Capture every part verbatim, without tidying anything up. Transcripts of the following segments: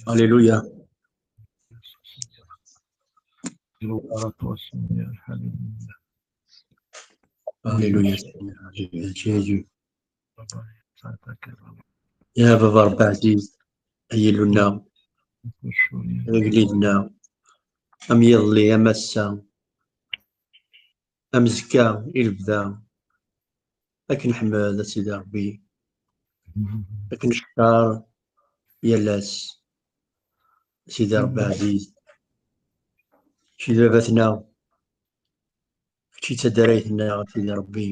Alléluia. Alléluia, Seigneur. Jésus. Ya Baba Ṛebbi ɛziz, ay Illu-nneɣ, ay agellid-nneɣ, am yiḍelli, am ass-a, am azekka i lebda, ad k-nḥemmed, a Sidi Ṛebbi, ad k-neckeṛ yal ass, a Sidi Ṛebbi ɛziz. Kečč i d baba-tneɣ, kečč i d tadarayt-nneɣ, a Sidi Ṛebbi.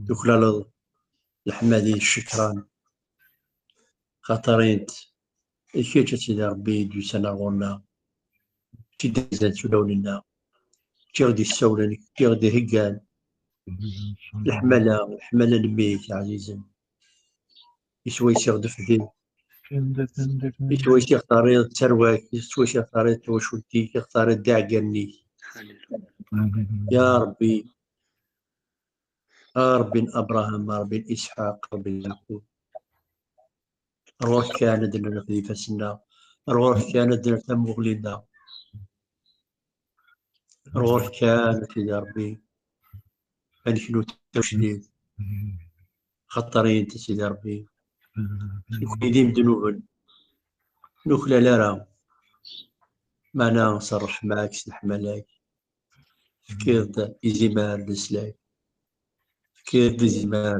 Tuklaleḍ leḥmadi d ccekran, xaṭer int d kečč, a Sidi Ṛebbi, i d-yusan ar ɣur-neɣ, kečč i d-izan s ulawen-nneɣ, kečč i ɣ-d-yessawlen, kečč i ɣ-d-iheggan leḥmala, leḥmala n mmi-k ɛzizen. Iswa-s i ɣ-d-ifdi, iswa-s i ɣ-terriḍ d tarwa-k, iswa-s i ɣ-terriḍ d twacult-ik, i ɣ-terriḍ d iɛeggalen-ik. Ya Ṛebbi, a Ṛebbi n Abṛaham, a Ṛebbi n Isḥaq, a Ṛebbi n Yeɛqub. Ar ɣur-k kan ad d-nerr ifassen-nneɣ, ar ɣur-k kan ad d-nerr tamuɣli-nneɣ, ar ɣur-k kan, a Sidi Ṛebbi, ad neknu tawcnit, xaṭer int, a Sidi Ṛebbi, nekni d imednuben, nuklal ara, meɛna s ṛṛeḥma-k, s leḥmala-k, tefkiḍ-d izimer n leslak, tefkiḍ-d izimer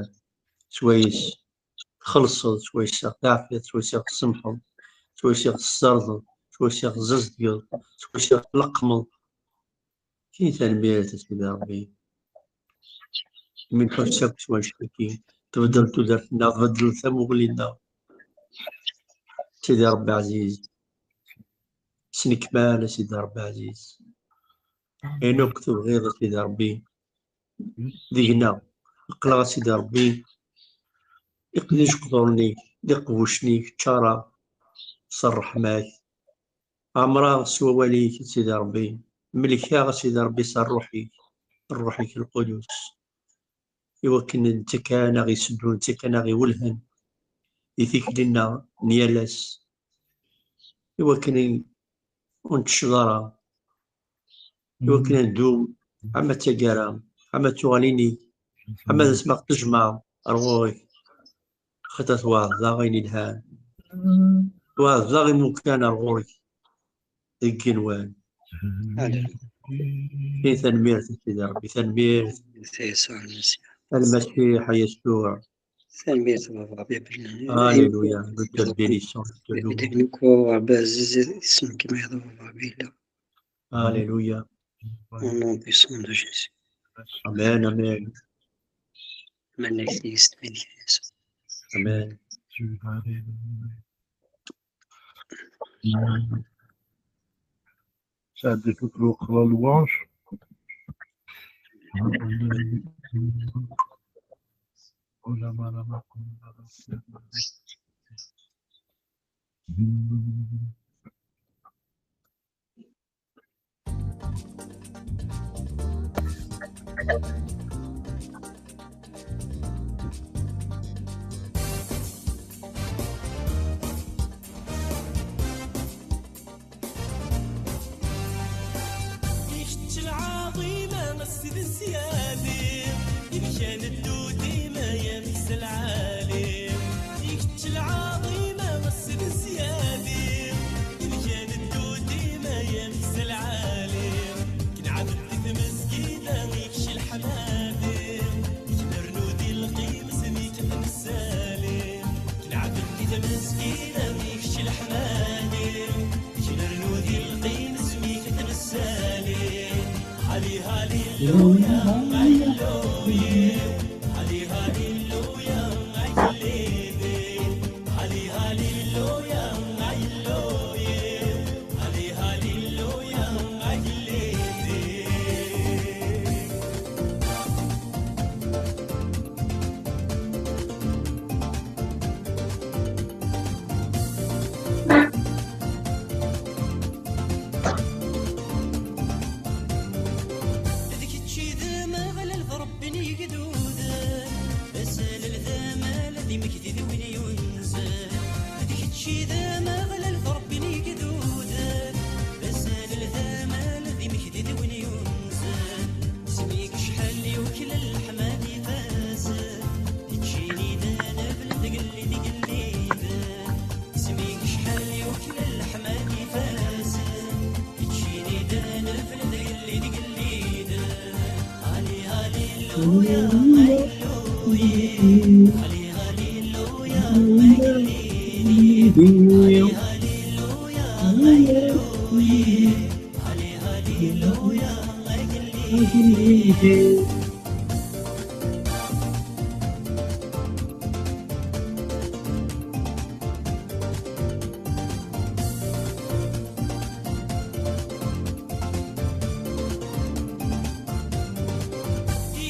swayes txellṣeḍ, swayes i ɣ-teɛfiḍ, swayes i ɣ-tsemḥeḍ, swayes i ɣ-tessardeḍ, swayes i ɣ-tzezdgeḍ, swayes i ɣ-tleqqmeḍ. Kini tanemmirt, a Sidi Ṛebbi. Mi nḥuss akk s wannect-agi, tbeddel tudert-nneɣ, tbeddel tamuɣli-nneɣ. Sidi Ṛebbi ɛziz, s nekmal, a Sidi Ṛebbi ɛziz. Ayen akk tebɣiḍ, a Sidi Ṛebbi, deg-neɣ. Aql-aɣ, a Sidi Ṛebbi, iqdic uqdur-nnek, d iqbucen-ik, ččar-aɣ s ṛṛeḥma-k. Ɛmer-aɣ s wawal-ik, a Sidi Ṛebbi. Mlek-aɣ, a Sidi Ṛebbi, s ṛṛuḥ-ik, ṛṛuḥ-ik lqudus. Iwakken d netta kan aɣ-iseddun, d netta kan aɣ-iwellhen i tikli-nneɣ n yal ass. Iwakken ur nettecceḍ ara, iwakken ad neddu ama d taggara, ama d tuɣalin-ik, ama d asma ɣ-tejmaɛeḍ ar ɣur-k, xaṭer tewɛdeḍ-aɣ ayen ilhan, tewɛdeḍ-aɣ imukan ar ɣur-k deg yigenwan. I tanemmirt, a Sidi Ṛebbi, tanemmirt. A Lmasiḥ, a Yasuɛ. Tanemmirt, a Baba Ṛebbi, a Bella. Alléluia. Nous te bénissons, nous te louons. Alléluia. Au nom puissant de Jésus. Amen, amen. Amen. Sɛeddi-t ukluq la louange. Ikečč lɛaḍima, a Sidi Ssyadi, imkan ddud dima yamk s lɛali. Ikečč lɛaḍima, a Sidi Ssyadi, imkan ddud dima yamk s lɛali. Kenɛabed di tmezgida, ikečč leḥmadi, kenrnu di lqim s mi k-nessali. Kenɛabed di tmezgida, ikečč leḥmadi, kenrnu di lqim s mi k-nessali. Hali, haliluya, haliluya. Hali, haliluya, ay Sidi. Hali, haliluya, haliluya. Hali, haliluya, ay Sidi. I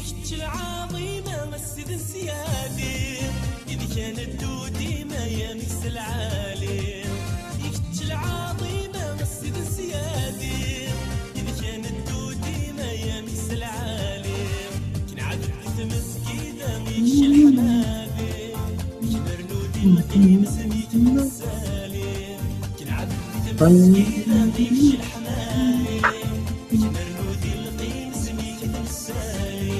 kečč lɛaḍima, a Ssid n ssyadi, i d-kan ddu dima, ya mkes lɛali. I kečč lɛaḍima, a Ssid n ssyadi, i d-kan ddu dima, ya mkes lɛali. Kenɛad di tmesgida, i kečč leḥmadi, kbernu di lqim, zmik n sali. Kenɛad di tmesgida, i kečč leḥmadi, kbernu di lqim, zmik n sali.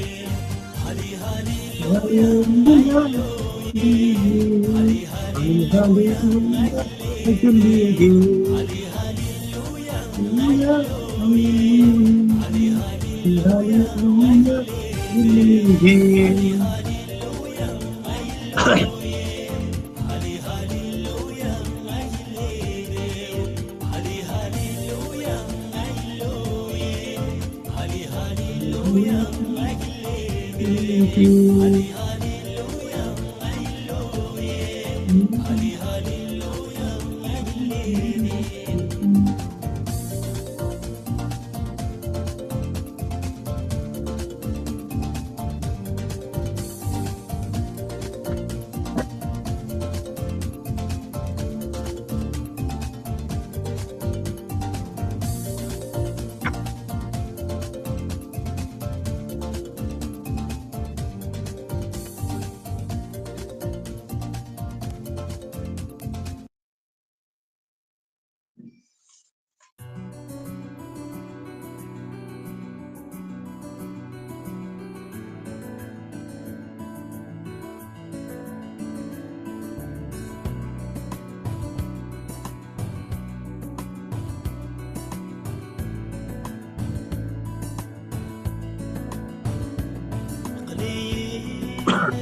Aql-iyi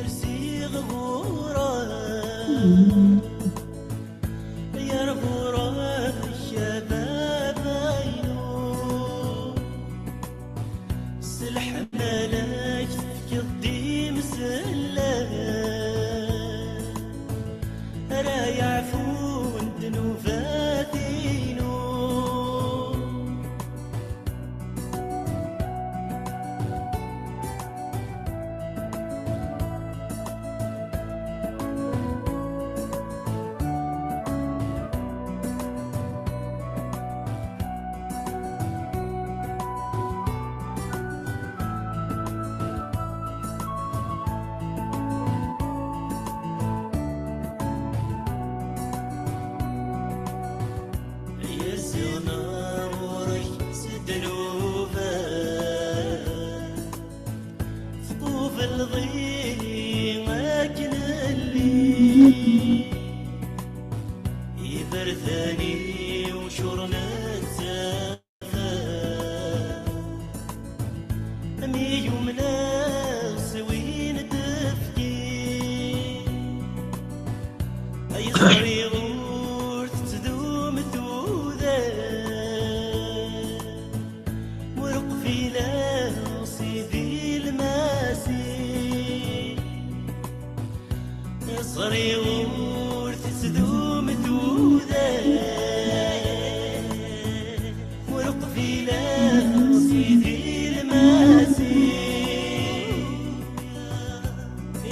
rziɣ ɣur-k. Ay ar ɣur-k a baba-inu, s leḥmala-k tefkiḍ-d imsella ara yeɛfun ddnubat-inu. Ay aziɣ ɣur-k s ddnubat, tqubleḍ-iyi akken lliɣ. Iberdan-iw curen ttafat, am yigumlaɣ s win tefki. Ay ẓriɣ ur tettdum tudert, ur qbileɣ Sidi Lmasiḥ. Ay ẓriɣ ur tettdum tudert, ur qbileɣ Sidi Lmasiḥ.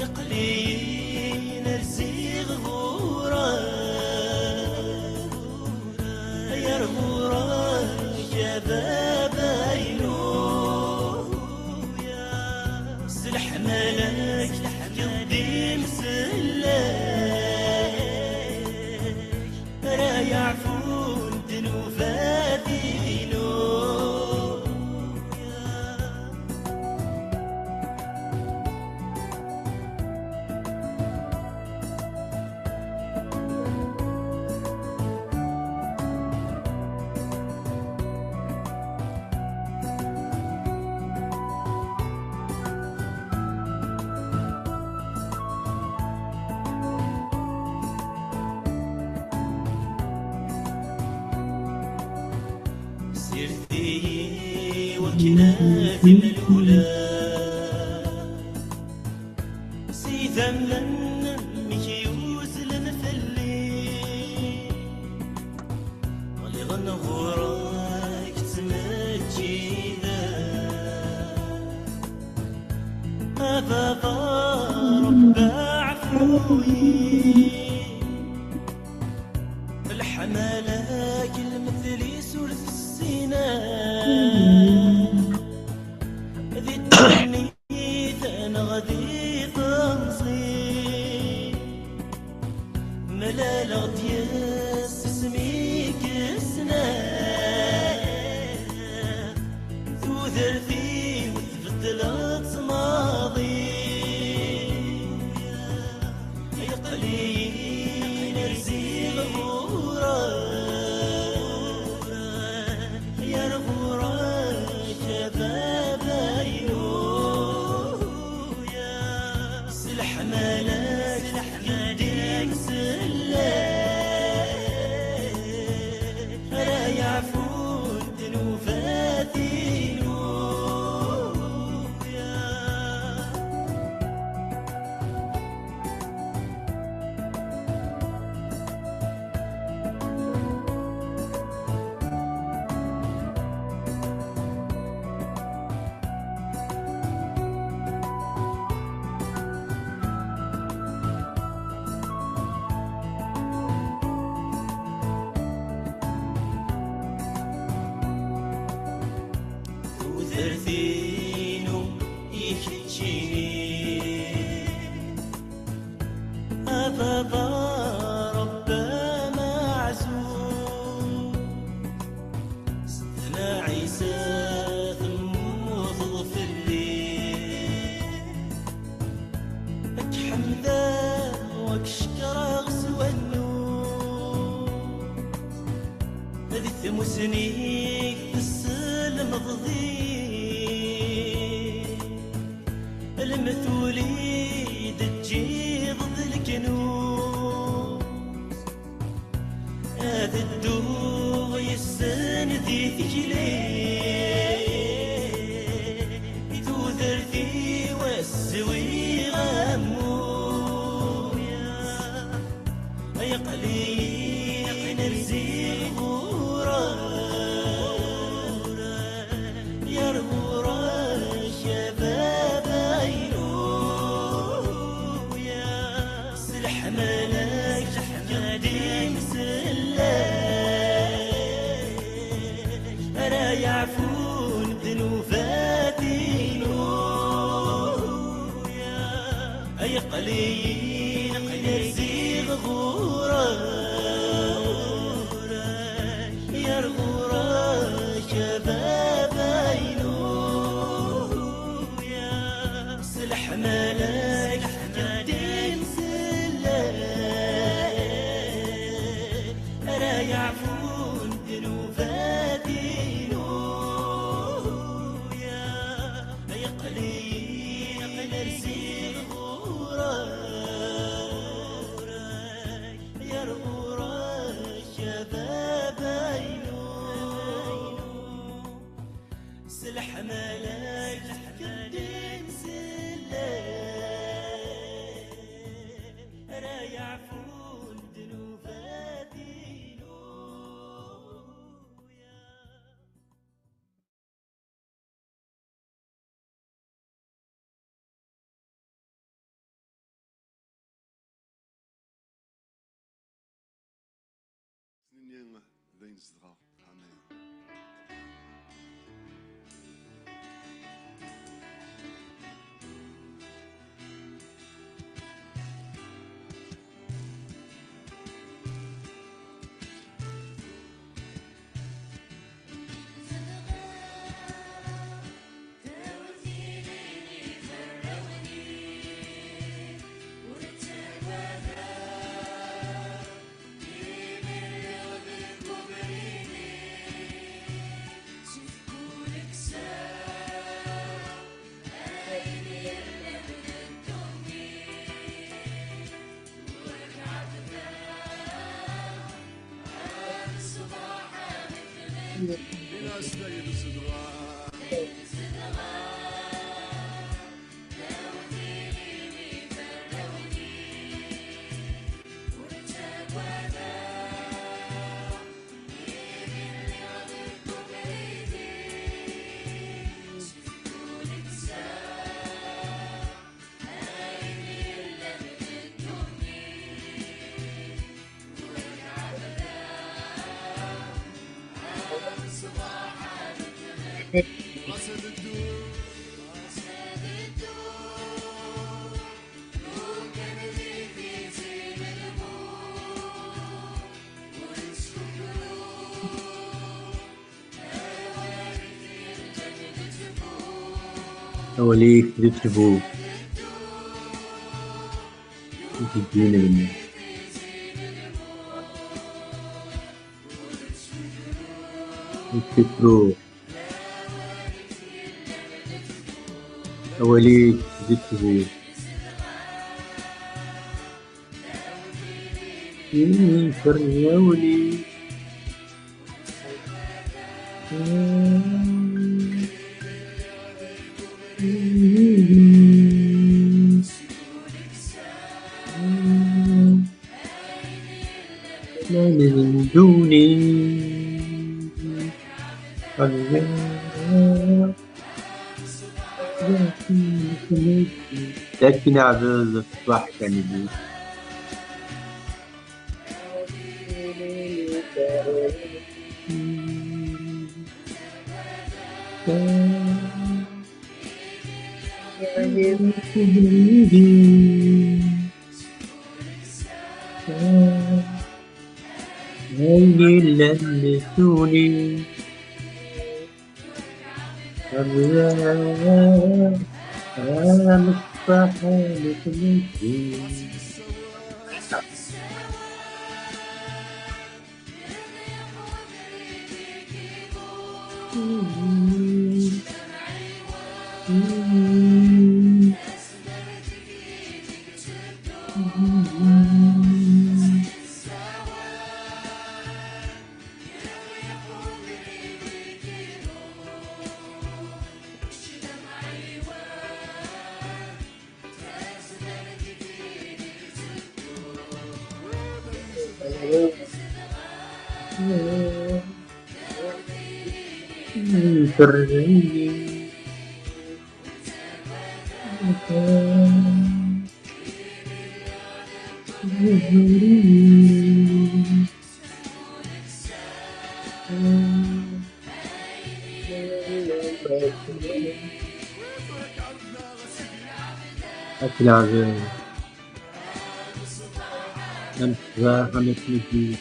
Iqliyen rziɣ ɣur-k. Knaten lula si tama-nnek yuzlen fell-i, ɣliɣ ɣur-k ttmeǧǧideɣ. A baba Ṛebbi, ɛfu-yi. Leḥmala-k lmetl-is ur tessin ara, di ddunit neɣ di temẓi. Mlaleɣ-d yes-s mi yesna. Tudert-iw tbeddleḍ-tt maḍi. Aql-iyi rziɣ ɣur-k, yar ɣur-k a baba-inu. S leḥmala-k teddim s llah, ara yeɛfun ddnubat-inu. Tudert-inu i keččini, a baba Ṛebbi ameɛzuz. Sidna Ɛisa temmuteḍ fell-i, ad k-ḥemdeɣ u ad k-cekkreɣ s wannuz. Di tmusni-k tesselmeḍ-iyi, lmetul i d-teǧǧiḍ d leknuz. Ad dduɣ yes-sen di tikli, i tudert-iw ad zwiɣ amur. Ay aql-iyi rziɣ ɣur-k, yar ɣur-k a baba-inu. S leḥmala-k teddim s llah, ara yeɛfun ddnubat-inu. Ay aql-iyi rziɣ ɣur-k, yar ɣur-k a baba-inu. S leḥmala-k teddim s llah, ara yeɛfun ddnubat-inu. Ay aql-iyi rziɣ ɣur-k, yar ɣur-k a baba-inu. S leḥmala-k teddim s llah, ara yeɛfun ddnubat-inu. Nini d ayen zedɣeɣ. Amen. Di leɛsayed ṣṣedra. Awal-ik d ttbut. Ur teǧǧin lmut. Ur tettru. Awal-ik d ttbut. Infer awal-ik. Akken iɛdel ṣṣbeḥ kan-nni. Ayen illan d ddunit. Ad tleɛbem. Am ṣṣbeḥ, am akken i d-,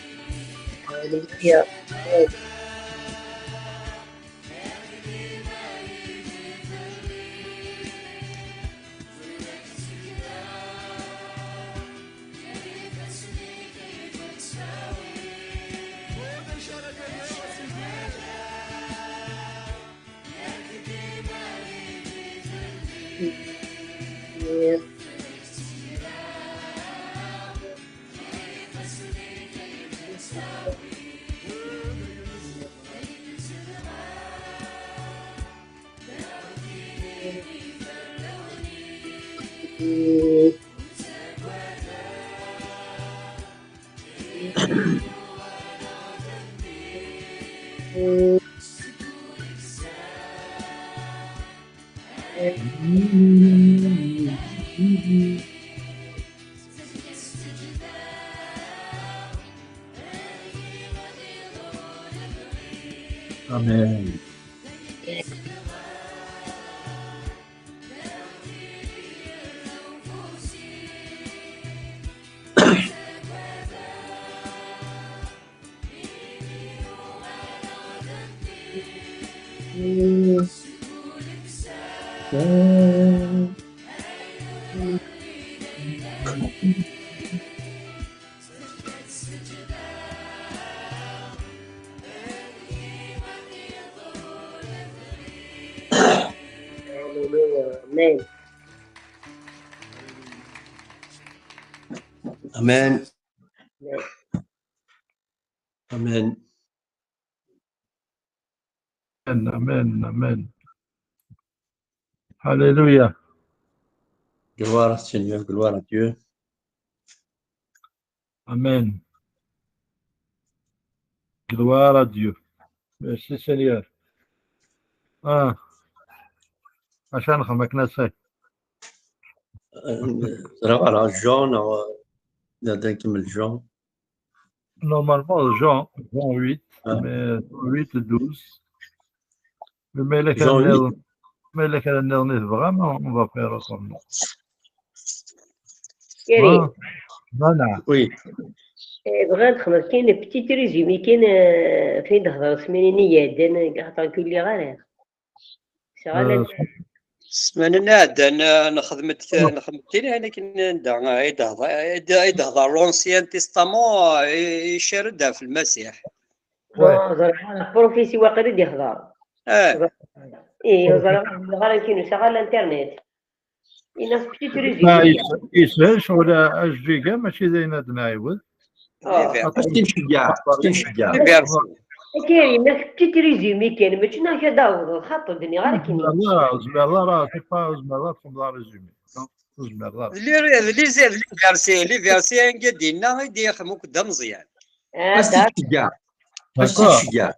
Amen. Amen. Amen. Amen. Amen, amen, amen. Alléluia. Gloire au Seigneur, gloire à Dieu. Amen. Gloire à Dieu. Merci Seigneur. Ah. Acu ara nexdem akken ass-a? Ẓriɣ ara Jean neɣ ad nkemmel Jean. Normalement, Jean, Jean huit, Ah. Mais huit, douze. Mais ma yella Jean kra huit. nniḍen, ma yella kra nniḍen i tebɣam, on va faire autrement. Karim, Ah, voilà. Oui. eh, bɣiɣ ad xedmeɣ kan petit résumé kan, eh, f ayen d-hedreɣ ssmanin i iɛeddan, eh, xaṭer ur k-uliɣ ara. Sɛiɣ ala Euh, Ssmanin iɛeddan, eh, nexdem-d, nexdem-d tin akken anda, eh, i d-hḍ-, i d-, i d-hḍer l'Ancien Testament, eh, i, icerred ɣef Lmasiḥ. Ouais. Bon, ẓriɣ, prophétie waqil i d-ihḍer. Eh, Ih, ẓriɣ, ur ẓriɣ ara akken usaɣ ar l'internet. Ina petit Ma résumé. yes- yeshel ccɣel ajeǧǧig-a, mačči d ayen ad nɛiwed. Ah. Ad kem-nceggeɛ, ad kem-nceggeɛ. Diversi. Karim, ma petit résumé kan, mačči neɣ ad d-tawḍeḍ, xaṭi, d-nniɣ ara akken. Ur zmireḍ ara, c'est pas, ur zmireḍ ara txedmeḍ résumé. Non, ur zmireḍ ara. D li-, d li-, d Libersi, Libersi anga d-inna i d-ixdem akk d ameẓyan. Ah, Ad kem-nceggeɛ. Ad D'accord. kem-nceggeɛ.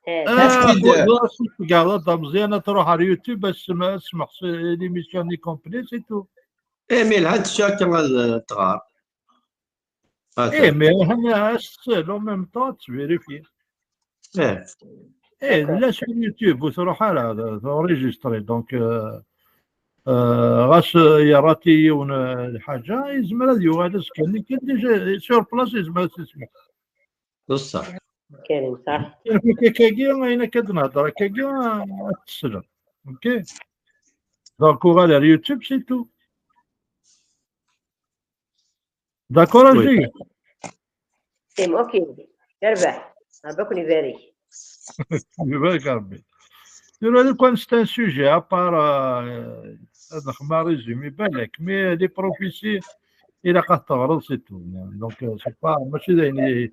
Eh, Ah, Efk-d- ur, ur tceggɛeḍ a Dda Meẓyan, ad truḥ ar YouTube, ad tsem-, ad tsmeḥ s l'émission-nni complet, c'est tout. Eh, mais lhan tečča akka ad, eh, tɣar. Ah, Eh, mais hana, as-tsel, en même temps, ad tesvérifier. Eh, Eh, la sur YouTube, ur truḥ ara, d, d enregistré. Donc, euh, euh, ɣas, euh, yerra-t i yiwen, euh, lḥaǧa, yezmer ad yuɣal azekka-nni kan, déjà, sur place, yezmer ad s-ismeḥ. d ṣṣeḥ. Karim, صح. Akkagi, ayen akka d-nehder akkagi, ad t-teslem. Ok? Donc, uɣal ar YouTube, c'est tout. D'accord, Oui. Ajdi? Tim, ok. Yerbeḥ. Rebbi ad ken-ibarek. Ibarek Rebbi. Tura, lukan c'est un sujet à part, euh, ad nexdem résumé, balak, mais les prophéties, ilaq ad teɣreḍ, c'est tout. Donc, euh, c'est pas, mačči d ayen i,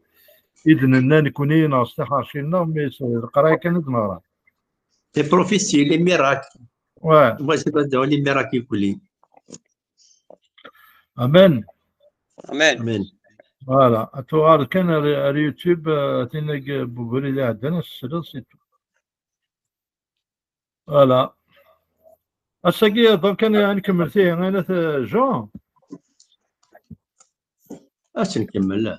i d-nenna nekni neɣ s tiḥerci-nneɣ, mais c'est leqraya kan i d-neɣra. Les prophéties, les miracles. Ouais. Moi, c'est pas dans les miracles, les colis. Amen. Amen. Amen. Voilà. Ad tuɣal kan ar, ar YouTube, euh, tin-agi n ubrid iɛeddan, ad s-tesleḍ, c'est tout. Voilà. Ass-agi, donc, ad n-, ad nkemmel tihin, ad nat, euh, Jean. Ad tt-nkemmel.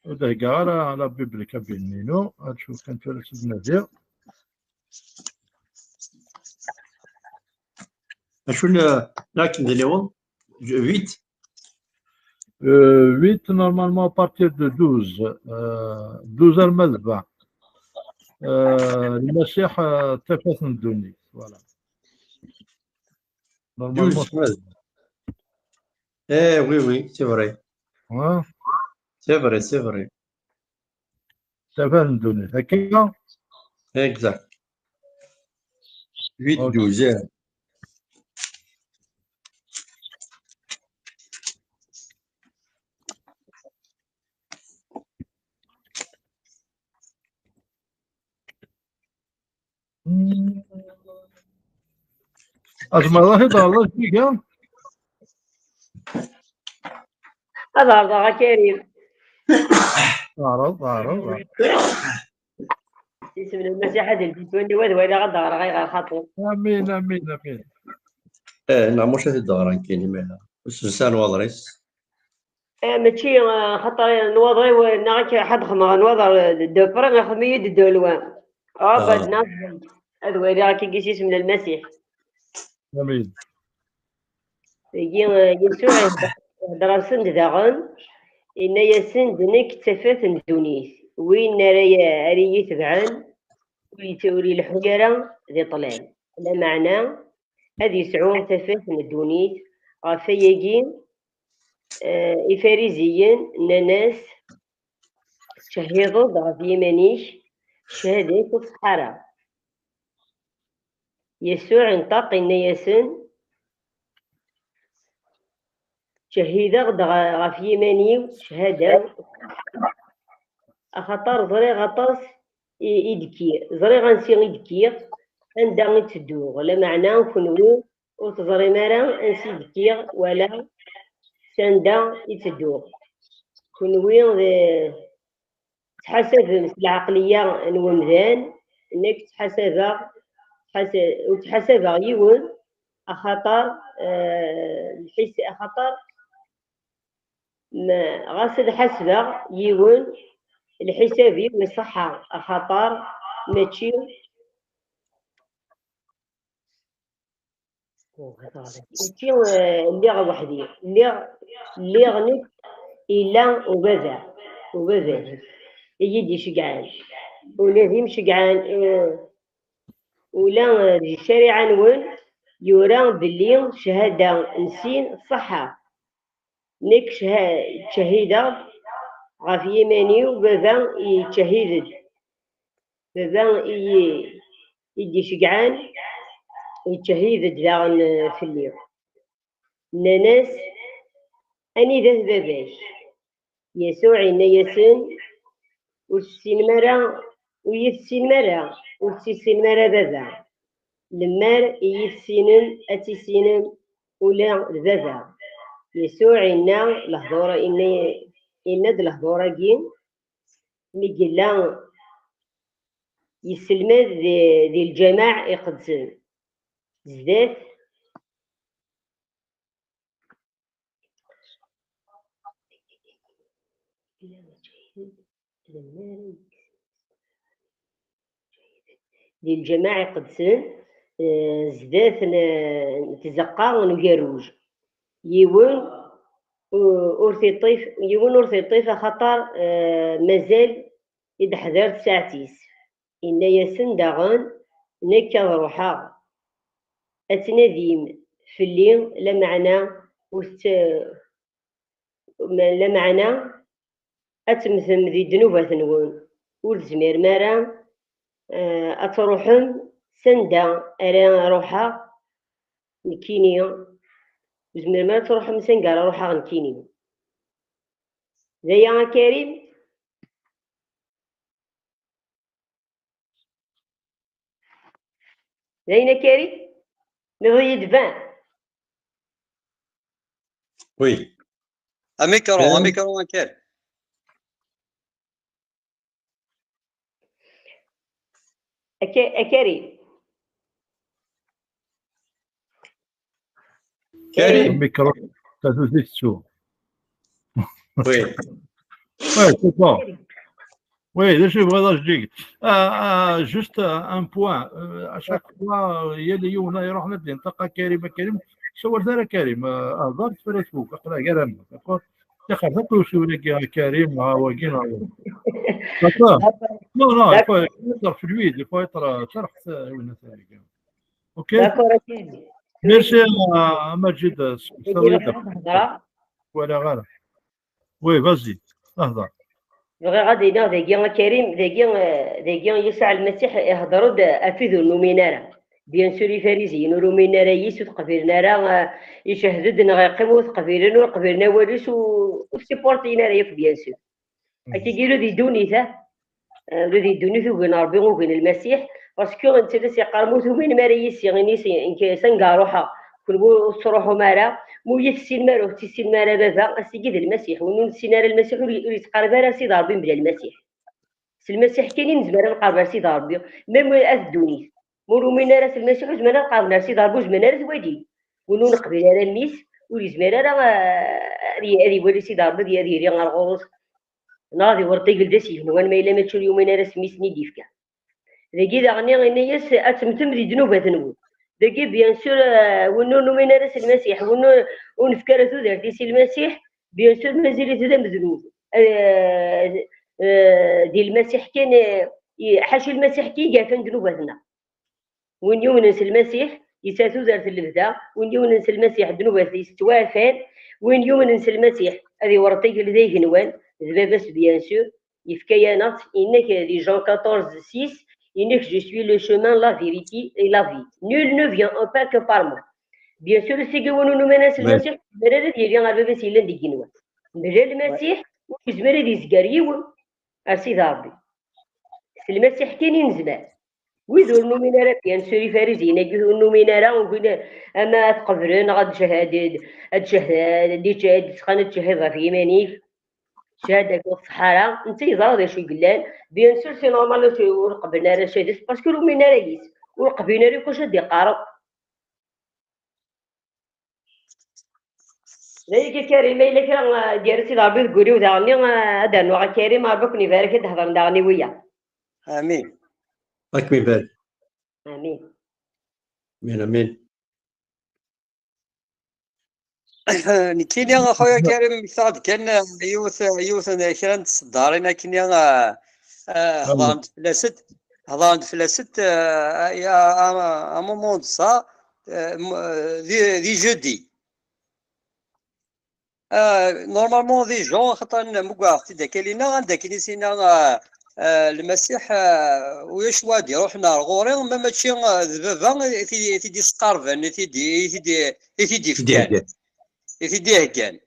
Ur d-heggaɣ ara la Bible kabine-inu. Ad tcuf kan tura s-d-nadiɣ. Acu la, la akken d niweḍ? Huit? Euh, huit, normalement, à partir de douze. Euh, douze arma d vingt. Euh, Lmasiḥ, euh, tafat n ddunit. Voilà. Normalement, Douze, treize. Eh, oui, oui, c'est vrai. Hein? C'est vrai, c'est vrai. Tafat n ddunit. Akka? Exact. Huit, Ok. douze, eh. Azmar ad ɣer la Liga? Ad ɛerḍeɣ a Karim. Ɛreḍ, ɛreḍ, ɛreḍ. Isem n Lmasiḥ ad lbis wani wad walaɣ ad ɣreɣ ay ɣer xaṭi. Amin, amin, amin. Eh, neɣ mačči ad t-id-ɣer nekkini, imir-a. Usensan waḍris. Eh, mačči, eh, xaṭer nwaḍer-iw, neɣ akka ḥad xedmeɣ nwaḍer, eh, de près, ixdem-iyi-d de loin. Ah, Ah. Bad Nasr, ad waliɣ akka gis isem n Lmasiḥ. Amin. Dagi, eh, Yasuɛ ihder-asen-d daɣen, inna-yasen-d: "Nekk d tafat n ddunit, win ara, ara iyi-tebɛen, ur yet-, ur ileḥḥu ara di ṭṭlam." Lameɛna, ad yesɛu tafat n ddunit. Ɣef wayagi, eh, Ifariziyen nnan-as: "Tcehhideḍ ɣef yiman-ik, cchada-k ur tṣeḥḥa ara." Yasuɛ inṭeq, inna-yasen: "Ttcehhideɣ-d ɣ-, ɣef yiman-iw cchada, axaṭer ẓriɣ aṭas i, i d-kkiɣ, ẓriɣ ansi i d-kkiɣ, anda i ttedduɣ, lameɛna kenwi ur teẓrim ara ansi d-kkiɣ wala s anda i ttedduɣ. Kenwi d, ttḥasabem s lɛeqliya n wemdan, nekk ttḥasabeɣ, ttḥasa-, ur ttḥasabeɣ yiwen, axaṭer, eh, lḥis-, axaṭer ma, ɣas ad ḥasbeɣ yiwen, lḥisab-iw iṣeḥḥa, axaṭer mačči, mačči, eh, lliɣ weḥd-i. Lliɣ, lliɣ nekk, illa ubaba, ubaba i yi-d-iceggɛen. Ula d imceggɛen, eh, ula, eh, di ccariɛa-nwen yura belli cchada n sin ṣṣeḥḥa. Nekk ttcahideɣ-d ɣef yiman-iw, baba yettcahid-d. Baba i yi-, i d-iceggɛen, yettcahid-d daɣen, eh, fell-i. Nnan-as: "Anida-t baba-k?" Yasuɛ inna-yasen: "Ur tessinem ara, ur yi-tessinem ara, ur tessinem ara baba. Lemmer i yi-tessinem, ad tissinem ula d baba." Yasuɛ inna lehdur, inna, inna-d lehdur-agi mi yella yesselmad di, di lǧameɛ iqedsen. Zdat di lǧameɛ iqedsen, eh, zdat n, n tzeqqa n ugerruj. Yiwen, u-, ur t-iṭṭif, yiwen ur t-iṭṭif axaṭer, eh, mazal i d-ḥdir tsaɛet-is. Inna-yasen daɣen: "Nekk ad ruḥeɣ, ad tnadim fell-i, lameɛna ur t-, lameɛna ad temmtem di ddnubat-nwen. Ur tezmirem ara, eh, ad truḥem s anda ara ruḥeɣ nekkini. Ur tezmirem ara ad truḥem s anga ara ruḥeɣ nekkini." D aya a Karim? D ayen a Karim? Niḍ-iyi-d ban. Oui. Amikru, amikru a Karim. A Ka-, a Karim. Karim. Mikro, t'as tout dit. Oui. Ouais, c'est bon. Oui, d acu yebɣiḍ ad ǧǧiɣ. Ah, ah, juste un point. Euh, à chaque fois, euh, yal yiwen iruḥ la d-yenṭeq a Karim, a Karim. Sawal ara Karim, euh, hḍer tura tfuk, aql-aɣ gar-aneɣ, d'accord? Ṭixer akk usiwel-agi a Karim, ha wagi, ha wagi. D'accord? Non, non, il faut être fluide, il faut être, euh, شرحت وين ثاني. OK. D'accord, a Karim. Merci à Majid. Voilà, voilà. Oui, vas-y. Hḍer. Bɣiɣ ad iniɣ dagi a Karim, dagi, eh, dagi Yasuɛ Lmasiḥ ihḍer-d ɣef wid ur numin ara. Bien sûr, Ifariziyen ur umin ara yis, ur t-qbilen ara, eh, icehhed-d neɣ iqqim ur t-qbilen, ur qbilen awal-is, ur, ur t-supportin ara yakk, bien sûr. Akka i illa di ddunit, ah. Eh, ula di ddunit ugin Ṛebbi, ugin Lmasiḥ, parce que netta d as-yeqqar: "Ma ur tuminem ara yis-i, ini-as, s anga ruḥeɣ, kenwi ur tettruḥum ara, ma ur yi-tessinem ara, ur tessinem ara baba." Ass-agi d Lmasiḥ, win ur nessin ara Lmasiḥ ur, ur yettqarab ara ar Sidi Ṛebbi mebla Lmasiḥ. S Lmasiḥ kan i nezmer ad nqerreb ar Sidi Ṛebbi, même at ddunit. Ma ur umin ara s Lmasiḥ, ur zmiren ad qerben ar Sidi Ṛebbi, ur zmiren ara ad walin. Win ur neqbil ara mmi-s, ur yezmir ara, ah, ad y-, ad iwali Sidi Ṛebbi, ad y-, ad yili ar ɣur-s, neɣ ad iwerreḍ igeldas igenwan, ma yella mačči ur yumin ara s mmi-s-nni i d-yefka. Dagi daɣen yenna-yas: "Ad temmtem di ddnubat-nwen." Dagi, bien sûr, ah, win ur numin ara s Lmasiḥ, win ur, ur nefka ara tudert-is i Lmasiḥ, bien sûr, mazal-it d amednub. Ah, ah, di Lmasiḥ kan, ah, i, ḥaca Lmasiḥ kan i yerfan ddnubat-nneɣ. Win yumnen s Lmasiḥ, yesɛa tudert n lebda. Win yumnen s Lmasiḥ, ddnubat-is ttwaɛfan. Win yumnen s Lmasiḥ, ad iwerreḍ igeldas igenwan, d baba-s, bien sûr. Yefka-yaneɣ-tt, yenna-k di Jean quatorze six, yenna-k: "Je suis le chemin, la vérité et la vie. Nul ne vient au Père que par moi." Bien sûr, ass-agi win ur numin ara s Lmasiḥ, ur yezmir ara ad yili ar baba-s yellan deg igenwan. Mebla Lmasiḥ, ur yezmir ad yezger yiwen ar Sidi Ṛebbi. S Lmasiḥ kan i nezmer. Wid ur numin ara, bien sûr, ifariziyen-agi ur numin ara, ugin ama ad qeblen neɣ ad jahad, ad jahad, ad jahad, sxan ad jahad ɣef yiman-ik. Jahad-agi ur tṣeḥḥa ara, netta yeẓra d acu i yellan. Bien sûr, c'est normal ur qeblen ara cahada-s, parce que ur umin ara yis, ur qbilen ara akk acu ad d-iqqaren. D ayagi, Karim, ma yella kra, ah, gar-as i d Ṛebbi deg wul-iw daɣen-nni, ah, ad d-rnuɣ a Karim, Ṛebbi ad ken-ibarek, ad d-hedren daɣen i wiyaḍ. Amin. Ad kem-ibarek. Amin. Amin, amin. Nekkini, a xuya Karim, mmektaɣ-d kan, ah, yiwet, yiwet n kra n tseddarin akkenni, ah, ah, hedren-d fell-asent, hedren-d fell-asent, ah, à, à, à un moment de ça, ah, m-, ah, di, di jeudi. Ah, normalement, des gens, xaṭer mmugreɣ-t-id akka lina, anda akken i s-yenna, ah, ah, Lmasiḥ, ah, ulac wa ad iruḥen ar ɣur-i, ma mačči, ah, d baba i t-, i t-id-isqerben, i t-id-, i t-id-, i t-id-ifkan, i t-id-iheggan.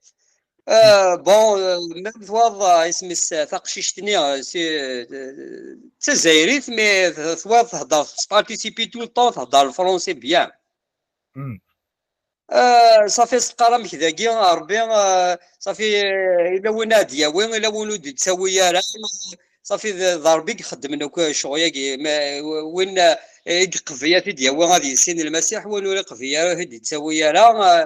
Ah, bon, ah, même twaḍ, ah, isem-is, ah, taqcict-nni, ah, si, ah, d tazzayrit, mais twaḍ tehder, tettparticipi tout le temps, tehder le français bien. Ah, ṣafi, s-teqqar amek dagi, a Ṛebbi, ah, ṣafi, ah, ila win ad d-yawi, ila win ur d-yettawi ara, ṣafi, d, d Ṛebbi i ixeddmen akk ccɣel-agi, ma, win, ah, i iqebel ad t-id-yawi ad yissin Lmasiḥ, win ur iqebel ara ad t-id-yettawi ara, ah,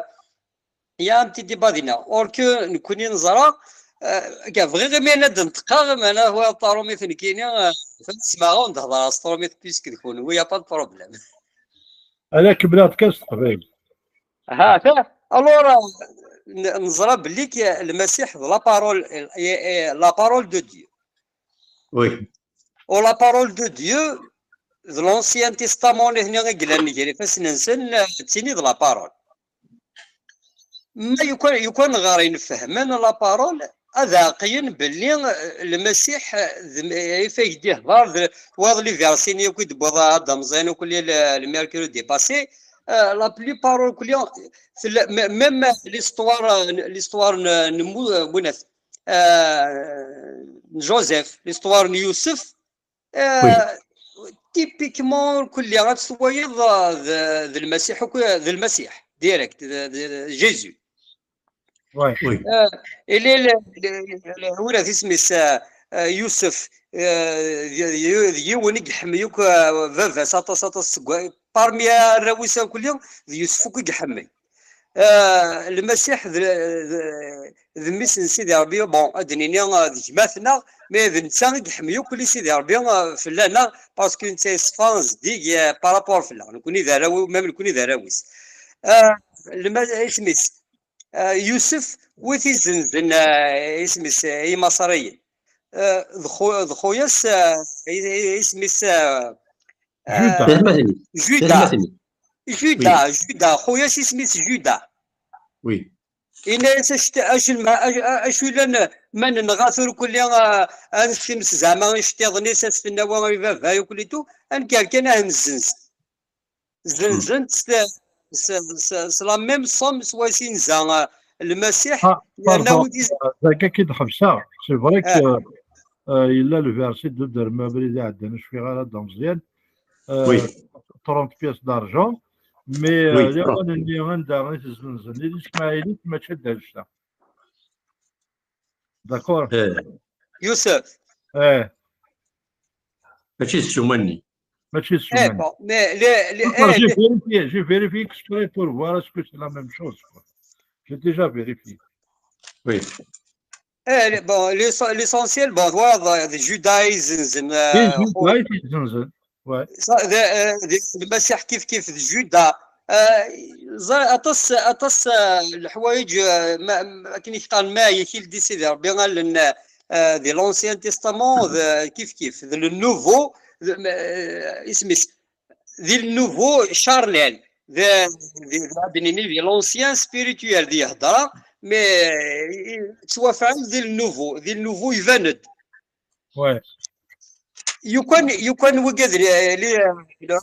ya am t-id-ibadina. Or que nekkni neẓra, ah, akka, bɣiɣ imi ad d-nṭeqqeɣ, meɛna hwa ṭarumit nekkini, ah, fad smaɣ-awen-d hedreɣ s ṭarumit, puisque d kunwi, y a pas de problème. Ala, kemmleɣ-d kan s teqbaylit. Ha, ta, alors, euh, n-, neẓra belli k-, Lmasiḥ d la parole, eh, eh, la parole de Dieu. Oui. U la parole de Dieu, d l'Ancien Testament, nitni i yellan gar ifassen-nsen, eh, d tini d la parole. Ma yukan, yukan ɣer inefhmen la parole, ad ɛeqlen belli, eh, Lmasiḥ, eh, d, eh, ifag d-ihḍer, d, wayeḍ les versets-nni akk i d-wwiḍ Dda Meẓyan akk le, le, le mercredi passé, eh, la plupart akk, tella, me-, même l'histoire, eh, l'histoire n, n Mu-, Munat, eh, n Joseph, l'histoire n Yusef, eh, typiquement, kulli ad twayeḍ, eh, d, d Lmasiḥ akk, d Lmasiḥ, direct, d, d, d Jésus. Oui. Oui. Eh, ili le, le, le, ula d isem-is, eh, eh, Yusef, eh, d, d, d yiwen i iḥemmel akk, eh, baba-s aṭas, aṭas seg wa-, parmi arraw-is akk, d Yusef akk i iḥemmel. Eh, Lmasiḥ d, d, d mmi-s n Sidi Ṛebbi, bon, ad d-nini, eh, d gma-tneɣ, mais d netta i iḥemmel akk Sidi Ṛebbi, eh, fell-aneɣ, parce que netta yeṣfa zeddig, eh, par rapport fell-aɣ. Nekkni d arraw, même nekkni d arraw-is. Eh, lma-, isem-is, eh, Yusef, wi t-izenzen, eh, isem-is, eh, Imaṣriyen. Eh, d xu-, d xuya-s, eh, i-, i-, isem-is, eh, Juda. Eh, Juda. Juda, Juda, xuya-s isem-is Juda. Oui. Yenna-yas, "Acu-, acu-, acu-, acu yellan ma nenɣa tura kulli, ah, ad nessimes zeɛma iceṭṭiḍen-is, ad s-tenna wa i baba, akk litu, ad nekker kan ad nezzenz." Zzenzen-t s, s, s, s la même somme s wayen i yenza, ah, Lmasiḥ, yerna pardon, wid iz- euh, dagi i d-ḥebseɣ. C'est vrai que, euh, yella le verset d-, d-, d-, abrid iɛeddan, ur cfiɣ ara, Dda Meẓyan, euh, trente pièces d'argent, mais, euh, lawan-nni anda i t-zzenzen i Lismaɛilit, mačči d annect-a. D'accord. Eh. Yusef. Eh. Mačči d ssuma-nni. Mačči d ssuma-nni. Eh, bon, mais le, le, attends, eh, j'ai vérifié, j'ai vérifié exprès pour voir est-ce que c'est la même chose, quoi. J'ai déjà vérifié. Oui. Eh, le, bon, l'ess-, l'essentiel, bon, voilà, le judaïsme, euh, oui, judaïsme, ouais. Ça, de, euh, de, Lmasiḥ kif kif d Juda. Euh, ẓer-, aṭas, aṭas, euh, leḥwayeǧ, euh, ma, ma, akken i k-qqaren, ma yakil di Sidi Ṛebbi, allen, euh, di l'Ancien Testament, d, kif kif, d le Nouveau, d, euh, isem-is, di le Nouveau charnel, d, d, d, ad nini di l'Ancien spirituel di yehedra, mais, euh, ttwafɛel di le Nouveau, di le Nouveau iban-d. Ouais. Yukan, yukan wigad li, li, li,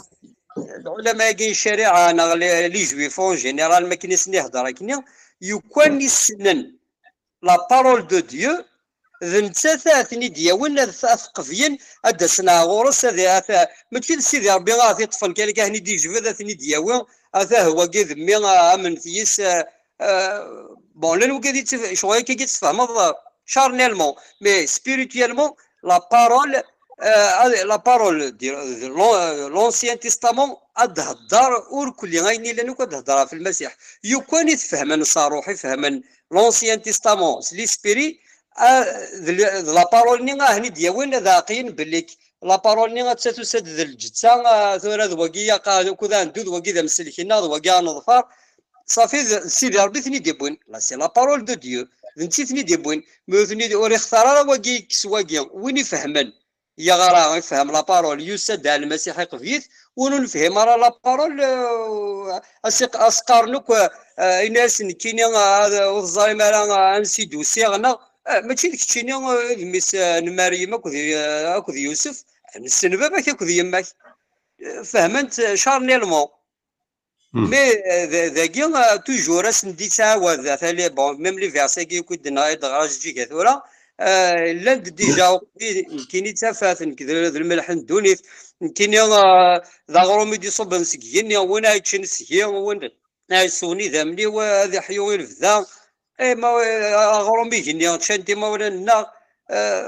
lɛulama-agi n ccariɛa neɣ li, les juifs en général, ma akken i sen-ihedder akkenni, yukan i ssnen la parole de Dieu, d nettat ad ten-id-yawin, ad t-, ad t-qebyen, ad d-asen ar ɣur-s, ad, ad, mačči d Sidi Ṛebbi ad t-iṭṭfen kan akka, ad ten-id-yejbed, ad ten-id-yawi, ata wagi d mmi, ah, amenet yis, ah, ah, bon, llan wigad yettf-, ccɣel akka i tt-tfehmeḍ, ah, charnellement, mais spirituellement, la parole, ah, la parole, di-, di l'an-, l'Ancien Testament, ad d-hedder ur kulli ayen yellan akk ad d-hedder ɣef Lmasiḥ. Yukan i t-fehmen s ṛṛuḥ, i fehmen l'Ancien Testament s l'esprit, ah, d l-, d la parole-nni ah ten-id-yawin ad ɛeqlen belli la parole-nni atta tusa-d d lǧetta, ah, tura d wagi yaqa, ukud ad neddu, d wagi d amsellek-nneɣ, d wagi ad neḍfer. Safi d, d Sidi Ṛebbi i ten-id-iwwin. La, c'est la parole de Dieu. D netta i ten-id-iwwin. Mi ur ten-id-, ur ixtar ara wagi, yekkes wagi. Win ifehmen, yeɣra, ifhem la parole, yusa-d ar Lmasiḥ, iqbel-it. Win ur nefhim ara la parole, euh, as-iq-, as-qqaren akk, euh, ini-as nekkini, euh, ur teẓrim ara, euh, ansi d-usiɣ, neɣ, euh, mačči d keččini, euh, d mmi-s, euh, n Meryem akked, euh, akked Yusef. Nessen baba-k akked yemma-k. Euh, fehmen-t, euh, charnellement. Mais, euh, d-, dagi, euh, toujours, ad sen-d-yettɛawad, ata li-, bon, même les versets-agi akk i d-, i d-neɣra ǧǧiga tura, euh, llan-d déjà, nekkini d tafat, nekk d, d lmelḥ n ddunit, nekkini, euh, d aɣrum i d-iṣubben seg yigenni, win ara yeččen seg-i, win ara yeswen idammen-iw, ad iḥyu i lebda. Eh, ma, eh, aɣrum igenni, ččan-t imawlan-nneɣ, eh,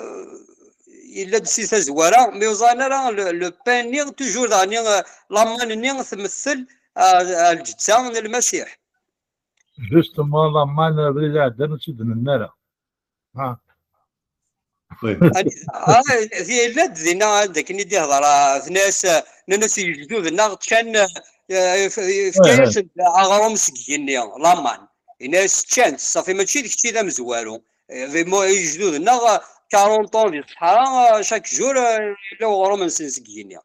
yella-d si tazwara, mi ur ẓran ara le, le pain-nni, toujours daɣen, eh, laman-nni tmettel, ah, ah, lǧetta n Lmasiḥ. Justement, laman abrid iɛeddan ur tt-id-nenni ara. Ah. Oui. Ani-, ah, yella-d dinna, anda akken i d-ihḍer, ah, tenna-as, ah, nnan-as yejdu-nneɣ ččan, ah, yef-, yefka-yasen-d aɣrum seg yigenni, laman. Yenna-as ččan-t, ṣafi mačči d kečč i d amezwaru. Eh, di mu-, ijduden-nneɣ, ah, quarante ans di ṣṣḥara, ah, chaque jour, ah, yella uɣrum-nsen seg yigenni.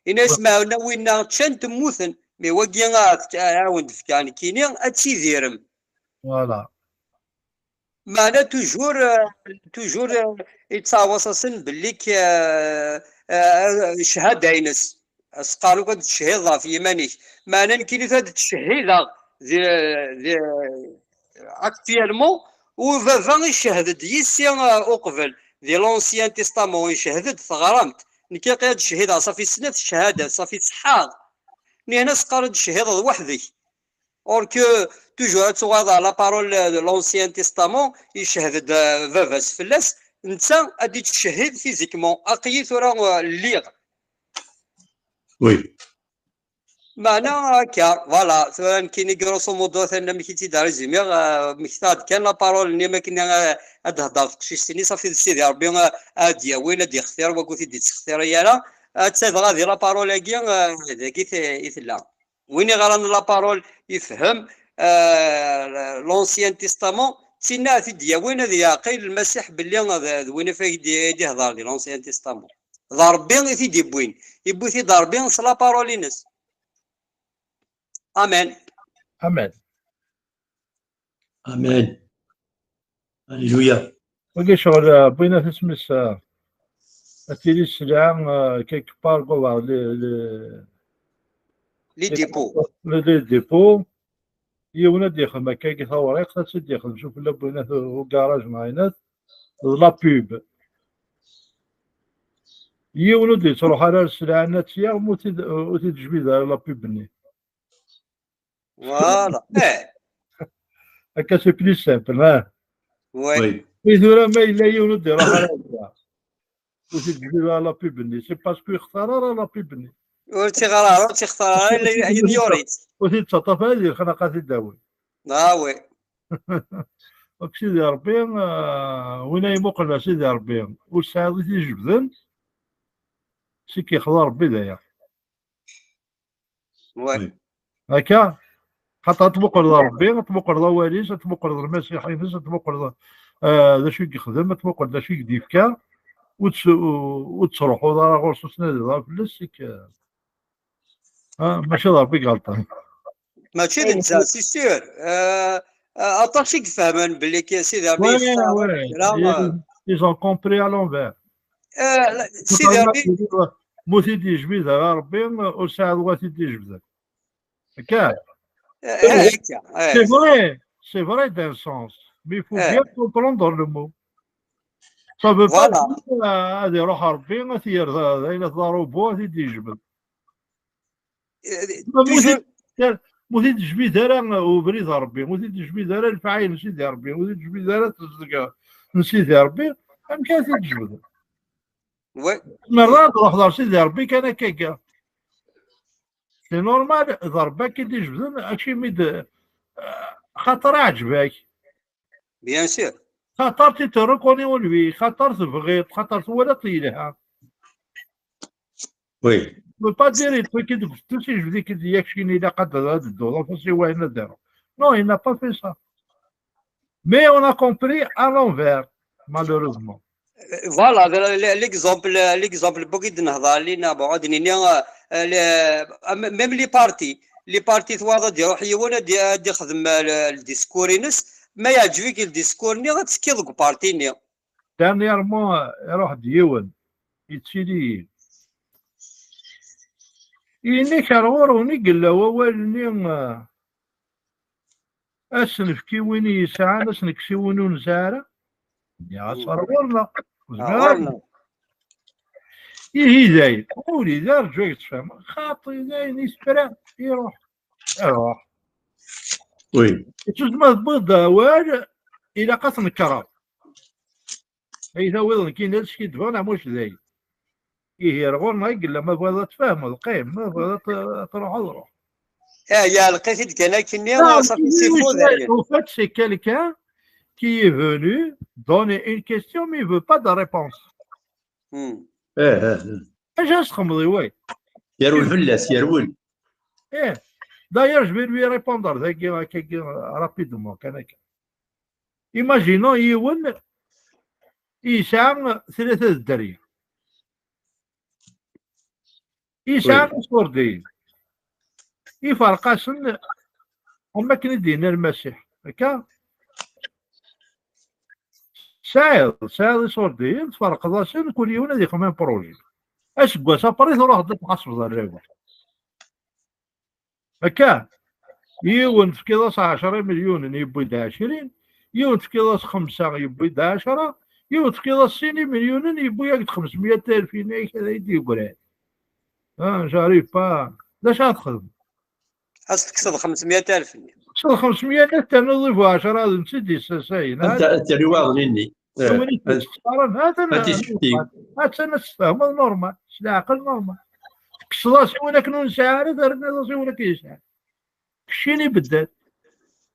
Yenna-as meɛna winna ččan-t, mmuten. Mais wagi, ah, fk-, ah, awen-d-fkeɣ nekkini, ad tidirem. Voilà. Meɛna toujours, euh, toujours, euh, yettɛawaṣ-asen belli k-, euh, euh, ccahada-ines. As-qqaren akk ad techideḍ ɣef yiman-ik. Meɛna nekkini ad ttcehhideɣ di, di, actuellement, u baba icehhed-d yis-i, euh, uqbel. Di l'Ancien Testament, icehhed-d teɣramt. Nekk ad ttcehhideɣ, ṣafi snat cchahadat, ṣafi ṣeḥḥaɣ. Nihna as-qqaren ad techideḍ weḥd-k. Or que, toujours, ad tuɣaleḍ ɣer la parole de l'Ancien Testament, icehhed-d, euh, baba-s fell-as, netta ad d-ittcehhid physiquement. Aql-iyi tura, euh, lliɣ. Oui. Meɛna akka, voilà, tura nekkini, grosso modo, atan amek i tt-id-résumé, euh, mmektaɣ-d kan la parole-nni, ma akken, euh, ad d-hedder teqcict-nni, ṣafi d Sidi Ṛebbi, euh, ad d-yawin, ad d-yextir, wakud i d-ittextiri ara, ad tt-, dɣa di la parole-agi, euh, dagi t-, i tella. Win iɣran la parole ifhem, euh, l'Ancien Testament, d tinna ad t-id-yawin ad yeɛqil Lmasiḥ belli d, d win i d-, i d-ihḍer di l'Ancien Testament. D Ṛebbi i t-id-iwwin. Iwwi-t-id Ṛebbi s la parole-ines. Amen. Amen. Amen. Alléluia. Wagi ccɣel, euh, wwin-at isem-is, euh, ad tili sselɛa, euh, quelque part, go vers les, les, les dépôts. Les, les dépôts. Yiwen ad d-yexdem akka i tawriqt, ad tt-id-yexdem sufella n wwin-at ugaraj neɣ ayen-at, d la pub. Yiwen ur d-yettruḥ ara ar sselɛa-nni ad tt-yaɣ, ma ur t-id-, ur t-id-tejbid ara la pub-nni. Voilà. Eh. Akka, c'est plus simple, hein. Oui. Oui. I tura ma yella yiwen ur d-iruḥ ara akka, ur t-id-tejbid ara la pub-nni, c'est parce que yextar ara la pub-nni. Ur tt-iɣra ara, ur tt-ixtar ara, yella ayen yuri-tt. Ur t-id-ttaṭṭaf ara di lexnaqa ad t-id-awi. Ah oui. Donc Sidi Ṛebbi, euh, win ay imuqlen ar Sidi Ṛebbi, ur tesɛiḍ i t-ijebden, c'est que yexḍa Ṛebbi d aya. Ouais. Oui. Akka, xaṭer ad tmuqleḍ Ṛebbi, ad tmuqleḍ awal-is, ad tmuqleḍ lmasiḥ-ines, ad tmuqleḍ, euh, d acu i yexdem, ad tmuqleḍ d acu i k-d-yefka, ur tt-, ur tettruḥuḍ ara ɣur-s, ur tettnadiḍ ara fell-as, c'est que, ah, mačči d Ṛebbi i iɣelṭen. Mačči d netta, c'est sûr. Euh, euh, aṭas i ifehmen belli k-, Sidi Ṛebbi yextar kra, ils, euh, ils ont compris à l'envers. Euh, Sidi Ṛebbi. Ma ur t-id-yejbid ara Ṛebbi, ur sɛiɣ wa t-id-ijebden. Akka. Euh, c'est vrai, c'est vrai d'un sens, mais il faut bien comprendre le mot. Ça veut pas dire, euh, ad iruḥ Rebbi, ad t-yerr d, d ayen, d arubu, ad t-id-yejbed. Ma ur t-id-, ur t-id-tejbid ara ubrid n Rebbi, ur t-id-tejbid ara lefɛayel n Sidi Rebbi, ur t-id-tejbid ara tezdeg n Sidi Rebbi, amek ara t-id-tjebdeḍ? Tzemreḍ ad truḥeḍ ɣer Sidi Rebbi kan akka. C'est normal, d Rebbi akka i d-ijebden, acimi d, xaṭer iɛǧeb-ak. Bien sûr. Xaṭer tu te reconnais en lui, xaṭer tebɣiḍ, xaṭer twalaḍ yelha. Oui. Tu peux pas dire les trucs i deg ufettus ijbed-ik-id yak cini ilaq ad, ad dduḍ, af asiwayen ad iruḥ. Non, il n'a pas fait ça. Mais on a compris à l'envers, malheureusement. Voilà, l'exemple, l'exemple n wagi d-nehḍer, Lina, bon, ad nini, euh, euh, le, euh, même les partis, les partis, twaḍ ad iruḥ yiwen ad, ad ixdem, euh, le, le discours-ines, ma yeɛǧeb-ik le discours-nni, ad tekkiḍ deg parti-nni. Dernièrement, euh, iruḥ-d yiwen, yettili-yi. Yenna-k ar ɣur-wen i yella wawal-nni, euh, ad s-nefk i win i yesɛan, ad s-nekkes i win ur nesɛi ara. Nniɣ-as ar ɣur-neɣ. Ur zmireɣ ara. Ihi dayen, ur yelli d arǧu ad yettfehmeɣ. Xaṭi dayen, yessefra, iruḥ. Iruḥ. Oui. Yettut ma tewwiḍ-d awal, ilaq ad t-nekreḍ. Ay tawiḍ nekkini ad skiddbeɣ neɣ mačči d ayen? Ihi ar ɣur-neɣ i yella, ma tebɣiḍ ad tfehmeḍ, qqim, ma tebɣiḍ ad t-, ad truḥeḍ, ruḥ. Ah, ya, lqayt-id kan akkenni, ah, safi, c'est faux, dayen. Au fait, c'est quelqu'un qui est venu donner une question, mais il veut pas de réponse. Hmm. Eh, eh, eh. Acu ara s-txemmeḍ i way? Yerwel fell-as, yerwel. Eh, d'ailleurs, je vais lui répondre, dagi, akkagi, rapidement, kan akka. Imaginons yiwen yesɛa tlata d dderya. Yesɛa iṣurdiyen. Iferq-asen am wakken i d-yenna Lmasiḥ. Akka? Tesɛiḍ, tesɛiḍ iṣurdiyen, tferqeḍ-asen, kul yiwen ad ixdem un projet. Aseggas après, truḥeḍ ad tḥasbeḍ rriba. Akka, yiwen tefkiḍ-as ɛecra imelyunen, yewwi-d ɛecrin, yiwen tefkiḍ-as xemsa, yewwi-d ɛecra, yiwen tefkiḍ-as sin imelyunen, yewwi-yak-d xemsmya alef-nni-k ad ay-d-yegran. Ah, j'arrive pas. D acu ara txedmeḍ? Ad s-tekkseḍ xemsmya alef-nni. Tekkseḍ xemsmya alef, terniḍ i bu ɛecra, ad tent-id-yessasayen. Anta, anta riwaḍ-nni? Eh, win i ad, t-yessexṣaren, ha-t-an, ad t-id-tefti. Ha-t-an ad tfehmeḍ normal, s leɛqel normal. Tekkseḍ-as i win akken ur nesɛi ara, terniḍ-as i win akken yesɛa. Keččini bedden.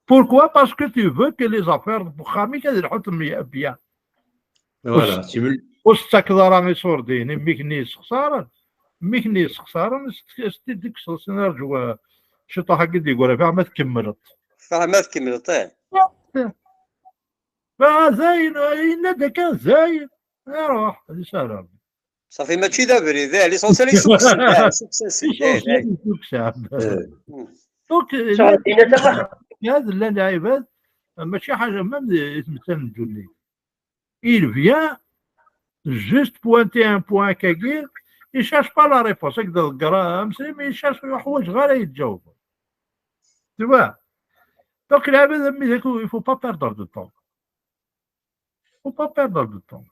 Pourquoi? Parce que tu veux que les affaires n uxxam-ik ad lḥunt mya-, bien. Voilà, ur s-, c'est mieux. Ur s-tettakeḍ ara iṣurdiyen i mmi-k-nni yessexṣaren, mmi-k-nni yessexṣaren, s-, s-, s-, t-id-tekkseḍ, s-, nerǧu, eh, ciṭuḥ-agi d-yeggura, fiɣ ma tkemmleḍ. Fiɣ ma tkemmleḍ, eh. Dayen, yenna-d akka, dayen, iruḥ, ad isahel Rebbi. Safi, mačči d abrid, eh, l'essentiel, yessukkes-d, eh, yessukkes-d, eh, eh. Yessukkes-d. Eh. Hmm. Donc, eh, llan lɛibad, mačči ḥaǧa, même d, d tmettan n ddunit. Il vient juste pointer un point akkagi, il cherche pas la réponse, ak d-ḍegger amesri, mais il cherche, ur ḥwaǧeɣ ara ad yi-d-ǧawbeḍ. Tu vois? Donc, lɛibad am widak, il faut pas perdre de temps. Faut pas perdre de temps.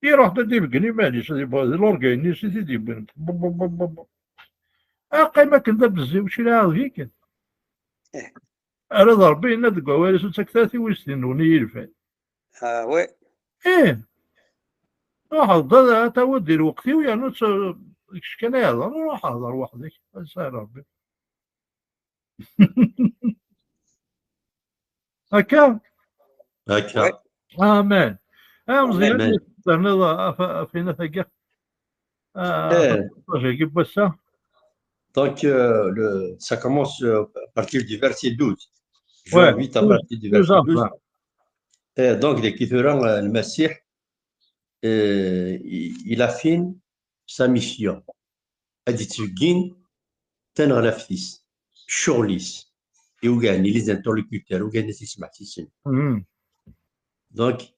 Iruḥ-d ad d-ibeggen iman-is, ad yebɣu d l'orgueil-nni-s i t-id-yewwin. Qqim akken d abezziw, cci lɛaɣ deg-k. Eh. Ala d Rebbi yenna deg wawal-is, ur ttaket ara tiwiztin-nwen i yilfan. Ah, oui. Eh. Ruḥeḍ-d ad, ad tawiḍ di lweqt-iw, yernu d kečč kan ay hḍer, ruḥ hḍer weḥd-k, ad yesahel Rebbi. Akka? Akka. Ouais. Amen. Ah, Meẓyan, amen. Terniḍ af-, afinat-agi. Ah, eh. Afinat-agi n wass-a. Donc, euh, le, ça commence, euh, à partir du verset douze. Je, ouais, invite à partir du verset douze. Eh, donc, dagi tura, euh, Lmasiḥ, euh, il, il affine sa mission. Ad d-ittbeggin taneɣlaft-is, ccɣel-is, i ugar-nni, les interlocuteurs, ugar-nni ad t-ismeḥsisen. Mhm. Donc,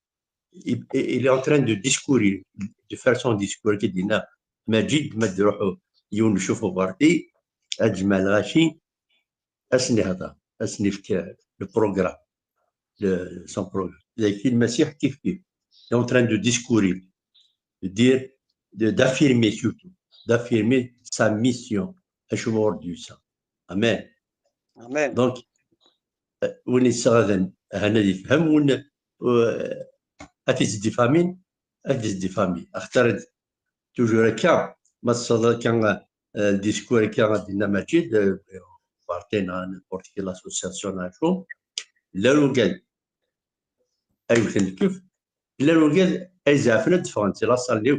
il, il est en train de discourir, de faire son discours, akken d-yenna Maǧid, ma d-iruḥ yiwen n ccuf uberti, ad jemɛ lɣaci, ad sen-ihder, ad sen-ifk le programme, le, son programme. Dagi Lmasiḥ kif kif. il est en train de discourir, de dire, de- d'affirmer surtout, d'affirmer sa mission. Acu ur d-yusa. Amen. Amen. Donc, euh, win yettɣadan, ahan ad yefhem, win euh, ad t-isdifamin, ad t-isdifamin. Axaṭer toujours akka, ma tesɛiḍ akka euh, discours akka ad d-yenna Maǧid, euh, parti neɣ n'importe quelle association neɣ acu, llan wigad ay wten lkif, llan wigad ay zeɛfen ad d-ffɣen si laṣal-iw.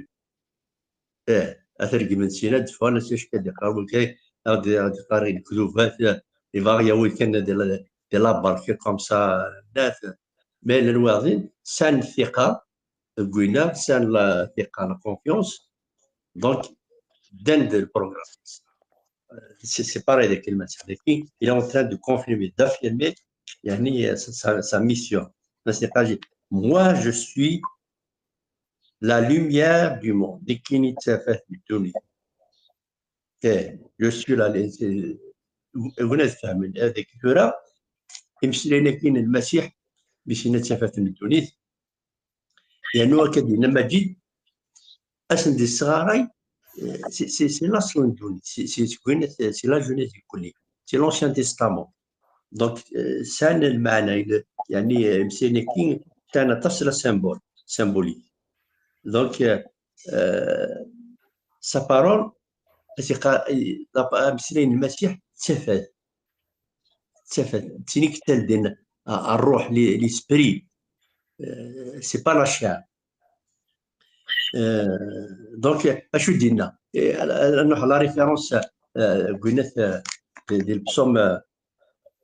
Eh, ad t-regmen syin ad d-ffɣen, ad s-icka d-iqqar wigad, ad d-iqqar lekdubat, eh, yebɣa ad yawi kan di la, di la barke comme ça, nat. Mais llan wayeḍ-in, sɛan ttiqa deg winna, sɛan la ttiqa, la confiance, donc, ddan-d le programme. C'est c'est pareil avec le médecin. Il est en train de confirmer, d'affirmer يعني, sa, sa, sa mission. Mass Iqaj, moi, je suis la lumière du monde. Nekkini d tafat n ddunit. Eh, je suis la, c'est- win ad fehmen, eh, deg tura, imeslayen-agi n Lmasiḥ, mi s-yenna d tafat n ddunit, yernu akka d-yenna Maǧid, ad sen-d-yesɣaray, eh, c'est- c'est c'est l'asl n ddunit, c'est c'est seg win, c'est c'est la jeunesse du kulli, c'est l'Ancien Testament. Donc, eh, sɛan lmeɛna, il- يعني, eh, imeslayen-agi sɛan aṭas la symbole, symbolique. Donc, eh, eh, sa parole, as-iqqar, eh, la- ameslay n Lmasiḥ d tafat. D tafat. D tin i yettaldin a- ṛṛuḥ, li- l'esprit. Eh, c'est pas la chair. Eh, donc, acu d-yenna? Eh, ad ad nruḥ la référence, eh, deg winat, eh, di di le psaume, eh,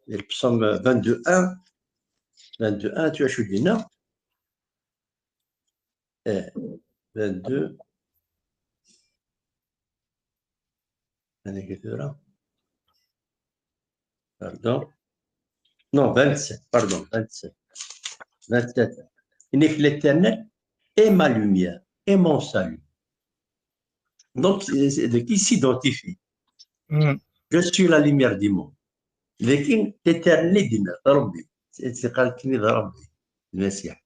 di le psaume vingt-deux un, vingt-deux un, tu acu d-yenna? Eh, vingt-deux. Anagi tura? Pardon. Non, vingt-sept, pardon, vingt-sept. Vingt-sept. Inna-k, l'Éternel est ma lumière et mon salut. Donc, c'est- c'est- donc, il s'identifie. Mm. Je suis la lumière du monde. Dagi, l'Éternel i d-yenna, d Ṛebbi. Yettqal-d-nni d Ṛebbi, Lmasiḥ.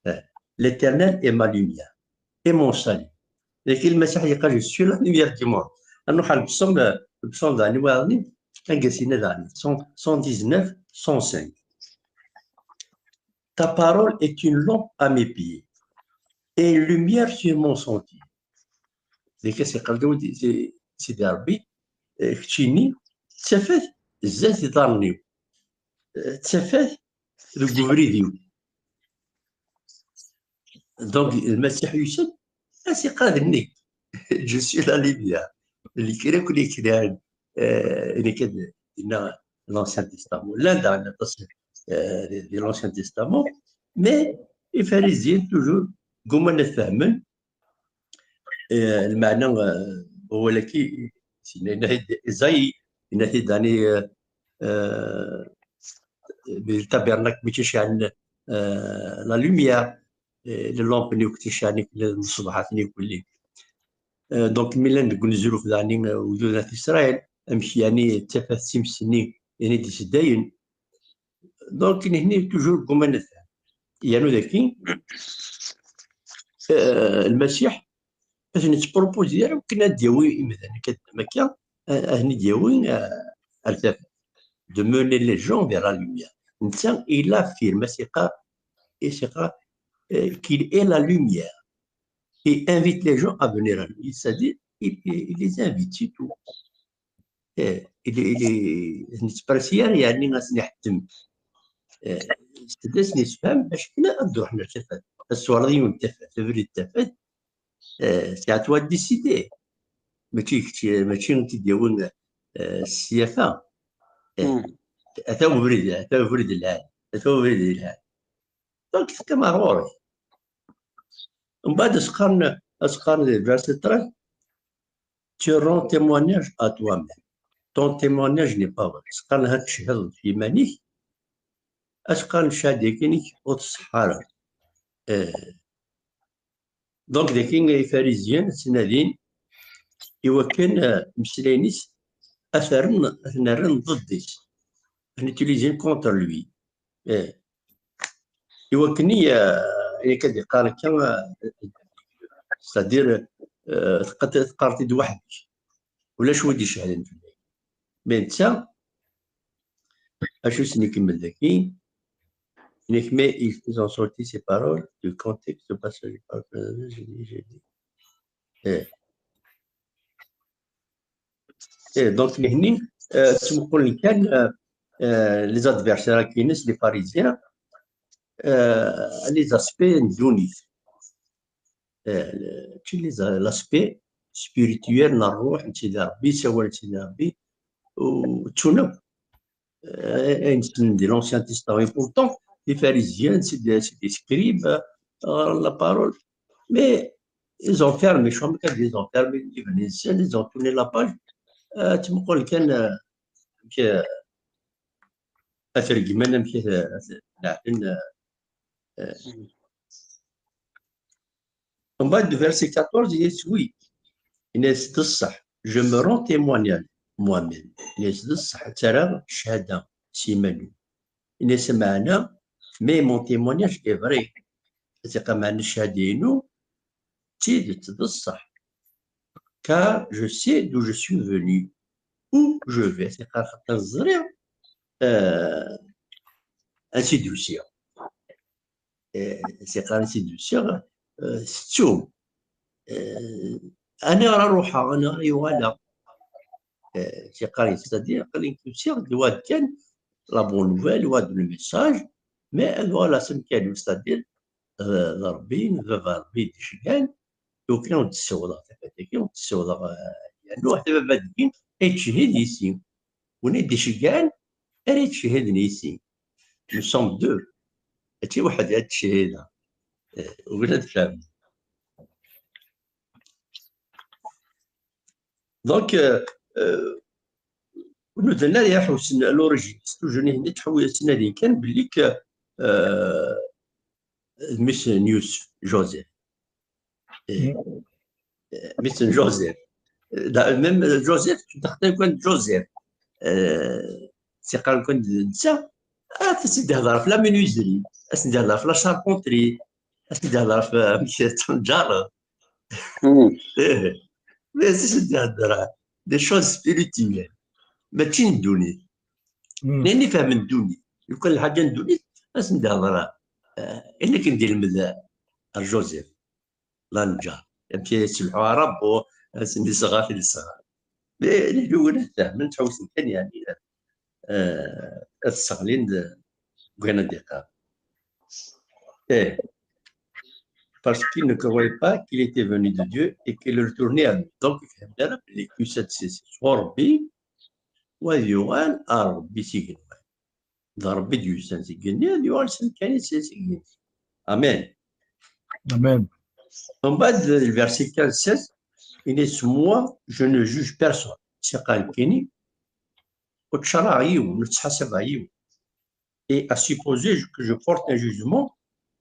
Eh, l'Éternel est ma lumière et mon salut. Dagi, Lmasiḥ yeqqar, je suis la lumière du monde. Ad nruḥ ɣer le psaume, le psaume daɣen wayeḍ-nni, anga s-yenna daɣen, cent- cent dix-neuf, cent cinq. Ta parole est une lampe à mes pieds et une lumière sur mon sentier. Dagi, as-iqqar-d Sidi Ṛebbi, eh, keččini d tafat zdat iḍarren-iw, eh, d tafat deg ubrid-iw. Donc, Lmasiḥ yusa-d, as-iqqar d nekk, je suis la lumière. Lekra akk lekran, eh, nekk ad yenna l'Ancien Testament. Llan daɣen aṭas, eh, di di l'Ancien Testament, mais Ifarisiyen toujours gguman ad fehmen, eh, lmeɛna, eh, wawal-agi, yenna-t-id Isaïe, yenna-t-id daɣen, eh, eh, le tabernacle mačči ceɛlen, eh, la lumière, eh, les lampes-nni akk ticɛen, les ṣṣebḥat-nni kulli. Eh, donc, mi llan deg unezruf daɣen, eh, ugdud n At Isṛayil, amek yani d tafat times-nni, yani d-iseddayen. Donc, nehni toujours gguman ad yernu dagi, eh, Lmasiḥ, ad ten-yettpropose ara akken ad d-yawi imdanen akka, ad ad ten-id-yawi, eh, ar tafat. De mener les gens vers la lumière. Netta, il affirme, as-iqqar, as-iqqar, eh, qu'il est la lumière. Il invite les gens à venir à lui. C'est-à-dire, il, il- il les invite, c'est tout. Eh, il, il, il nettpresi ara, yani, ad sen-iḥettem. Eh, s-, ad sen-yessefhem acu kan ad d-ruḥen ar tafat. Ad swaleḍ yiwen n tafat, abrid n tafat, eh, c'est à toi de décider. Mačči kečč, mačči i k-id-yawin, eh, s syafa. Eh, Mm. ata ubrid, ata ubrid yelhan, ata ubrid yelhan. Donc, tefkam ar ɣur-i. Mbeɛd as-qqaren, as-qqaren di verset treize, tu rends témoignage à toi-même. Ton témoignage n'est pas vrai. As-qqaren ha tcehdeḍ f yiman-ik, as-qqaren cchada-agi-inek ur tṣeḥḥa ara. Eh, Donc, dagi, Ifarizyen ttnadin i wakken, eh, imeslayen-is ad t-rren, ad ten-rren ḍedd-is, ad ten-utilisin contre lui. Eh. I wakken i, eh, ayen akka d-iqqar akka, euh, c'est-à-dire, euh, teqqa-, teqqareḍ-t-id weḥd-k. Ulac win d-icehden fell-ak. Mais netta, acu i sen-ikemmel dagi? Nekk, mais il faut en sortir ces paroles du contexte, de passage par, j'ai dit, j'ai dit. Eh. Eh, donc, nehni, euh, ttmuqulen kan, euh, euh, les adversaires-agi-ines, les pharisiens, euh, les aspects n ddunit. Eh, mačči les a-, l'aspect spirituel n ṛṛuḥ n Sidi Ṛebbi, ssawal n Sidi Ṛebbi, u ttun akk, eh, ayen ssnen di l'Ancien Testament. Et pourtant, les pharisiens, c'est des, c'est des scribes, euh, la parole. Mais ils ont fermé, je crois que ils ont fermé le livre, ils ont tourné la page. Euh, ttmuqulen kan, euh, amek, euh, ad t-regmen, amek, euh, ad t-, euh, euh, Mbeɛd, verset quatorze, yenna-yas, oui. Yenna-yas, d ṣṣeḥ, je me rends témoignage moi-même. Yenna-yas, d ṣṣeḥ, ttarraɣ cchada s iman-iw. Yenna-yas, meɛna, mais mon témoignage est vrai. Ad iqqar, meɛna cchada-inu d tidet, d ṣṣeḥ. Car je sais d'où je suis venu, où je vais. Ad iqqar, xaṭer ẓriɣ, euh, ansi d-usiɣ. Eh, ad iqqar, ansi d-usiɣ, eh, tettum. Eh, aniɣer ara ruḥeɣ, aniɣer ara uɣaleɣ. Eh, ad iqqar, c'est-à-dire, aql-i usiɣ-d, lwad kan, la bonne nouvelle, lwad, le message, mais ad uɣaleɣ s amkan-iw, c'est-à-dire, eh, d Ṛebbi, d baba Ṛebbi i d-iceggɛen, iwakken ad wen-d-ssiwḍeɣ tafat-agi, ad wen-d-ssiwḍeɣ, eh, yernu ḥatta baba deg-i, ad yettcehhid yis-i. Win i d-iceggɛen, ara yettcehhiden yis-i. Nous sommes deux. Mačči weḥd-i ad ttcehhideɣ. Eh, win ad tfehmem. Donc, euh, euh, nudan ad iḥewsen à l'origine, c'est toujours nitni ttḥewwisen ad kan belli que, euh, d mmi-s n Yusef, Joseph. Eh, eh, mmi-s n Joseph. Eh, da, même, euh, Joseph, tu t'appelles quoi, Joseph? Euh, c'est quand, quand, ça, ah, c'est des la menuiserie, c'est des la charpenterie, c'est des la, euh, c'est un genre. Hmm. Eh, mais c'est des, des choses spirituelles. Mais tu ne donnes. Hmm. Nani fehment ddunit. Lukan lḥaǧa n ddunit, ad sen-d-hedreɣ. Eh, ayen akken d-ilmed ar Joseph, la neǧǧer. Amek i yesselḥu Aṛab, u ad sen-d-isɣer tilesɣar. Mais, les gens ad fehmen, ttḥewwisen kan, yeɛni, eh, ad sseɣlin deg wayen ad d-iqqar. Eh, parce qu'il ne croyait pas qu'il était venu de Dieu et qu'il retournait à lui. Donc, ur fhimen ara belli yusa-d si, si, sɣur Ṛebbi, u ad yuɣal ar Ṛebbi s igenwan. D Ṛebbi d-yusan seg igenni, ad yuɣal s amkan-is s igenni. Amen. Amen. Mbeɛd, le verset quinze seize, il est, moi, je ne juge personne. C'est quand il dit, ur ttcaraɛeɣ yiwen, ur ttḥasabeɣ yiwen. Et à supposer que je porte un jugement,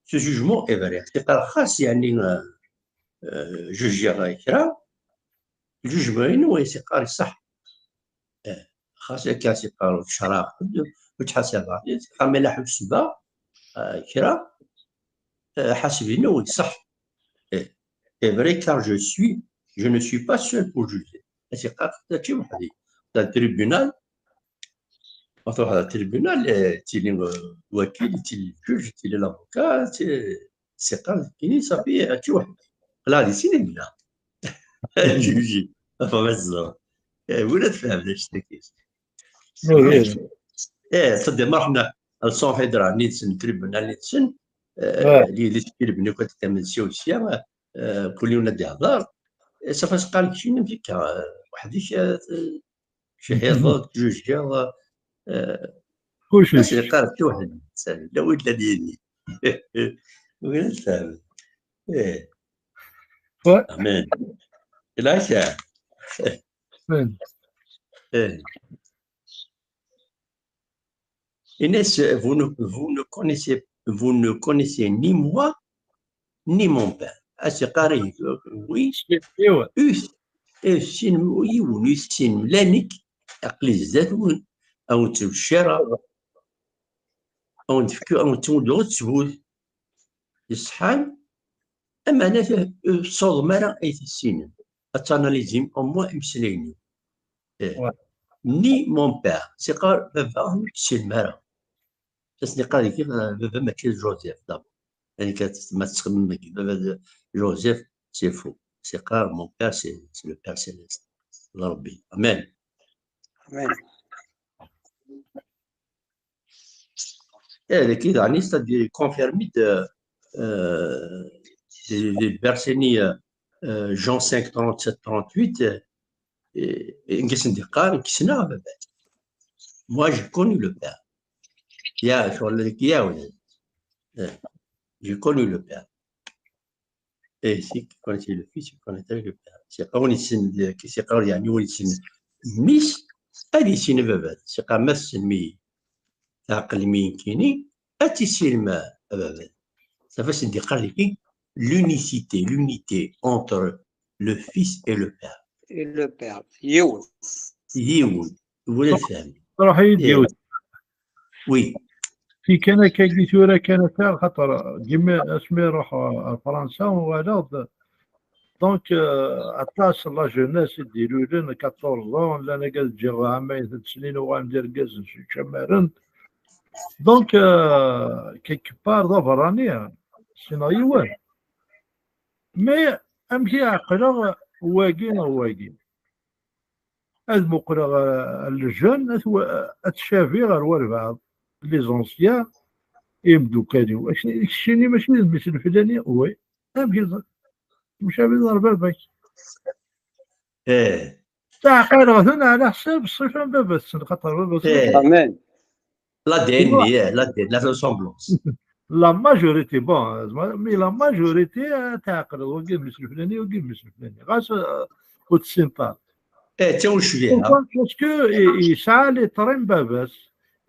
ce jugement est vrai. C'est-à-dire, xas, yeɛni, euh, euh, jugiɣ kra, le jugement-inu, c'est-à-dire, iṣeḥḥa. Eh, xas akka, c'est-à-dire, ur ttcaraɛeɣ ḥedd, ur ttḥasabeɣ, c'est-à-dire, ma la ḥusbeɣ, euh, kra, euh, ḥaseb-inu iṣeḥḥa. Eh, c'est vrai, car je suis, je ne suis pas seul pour juger. C'est-à-dire, mačči weḥd-i. Le tribunal, ma truḥeḍ ar tribunal, eh, tili, eh, wakil, tili ljuj, tili l'avocat, ti-, siqa, kini, safi, ačči weḥd-i. Qleɛ di sin i nella. Ljuj, enfin, ma teẓra. Eh, win ad tfehmem d acu-tagi. Oui, oui. Eh, txeddem, ruḥen al sanhedrin-nsen, tribunal-nsen, eh, ouais, li, li tribunal, quoi, tamensi aussi, eh, kul yiwen ad ihder. Eh, safi, as-qqaren keččini, fika, eh, weḥd-k, eh, Cehhiḍeḍ, tjujiḍ, eh, kullec. Ass iqqar-d tuḥen, sani, la wid la diri. Win ad tfehmem. Eh. Ouais. Amen. Ilaha. Amen. Eh. Ines, vous ne, vous ne connaissez, vous ne connaissez ni moi, ni mon père. As iqqar-iyi, oui, ut, ut sin, yiwen, ut sin mlanik, aql-i zdat-wen, a wen-ttbeccireɣ, a wen-d-fkeɣ, a wen-ttmuddeɣ ttbut. iṣeḥḥan, ameɛna ur tessawḍem ara ay tissinem ad tanalizim au moins imeslayen-iw. Eh. Ni mon père, s iqqar baba ur tessinem ara. As-nniqal deg-i, euh, baba mačči d Joseph, d'abord. Ayen kan ma tettxemmim deg baba d Joseph, c'est faux. S iqqar mon père, c'est c'est le Père Céleste. D Rebbi. Amen. Amen. Eh, dagi, daɣen, c'est-à-dire, confirmé de, euh, des, des versets, euh, euh, Jean cinq, trente-sept, trente-huit, euh, et, et, et, moi, j'ai connu le Père. Il y a, sur le, il y a, euh, j'ai connu le Père. Et si tu connaissais le Fils, tu connaîtrais le Père. C'est quand on est, c'est quand il y a nous, on est mis, elle est une veuve. C'est quand même, c'est mis. Aql mi kini, ad tissinem a baba. Ça fait, c'est des l'unicité, l'unité entre le Fils et le Père. Et le Père. Yiwen. Yiwen. Vous voulez le faire. Ruḥ-iyi-d yiwet. Oui. Fi kan akkagi tura kan akka, xaṭer gimi asmi ruḥ ar Fransa uɣaleɣ-d. Donc, euh, aṭas la jeunesse i d-ilulen, quatorze ans, llan akka d ǧiɣ ɛamayen d snin uɣalen d irgazen s ičamaren. Donc, euh, quelque part, d aberrani, ssineɣ yiwen. Mais amek i ɛeqleɣ wagi neɣ wagi? Ad muqleɣ, euh, lejeune, ad t-wa-, ad t-cabiɣ ɣer walbeɛḍ, les anciens, imeddukal-iw. Ak-, keččini mačči d mmi-s n leflani? Oui. Amek i ẓ-, mcabiḍ ɣer baba-k? Eh. Ttɛeqqileɣ-ten ɛla ḥsab ṣṣifa n baba-tsen, xaṭer baba-tsen. Eh. Amen. L'A D N, yeah, l'A D N, la ressemblance. La majorité, bon, mais la majorité, euh, ttɛeqqileɣ, wagi d mmi-s n leflani, wagi d mmi-s n leflani. Ɣas, euh, ur tessineḍ ara. Eh, tiens, je suis là. Pourquoi? Parce que i-, yesɛa les traits n baba-s.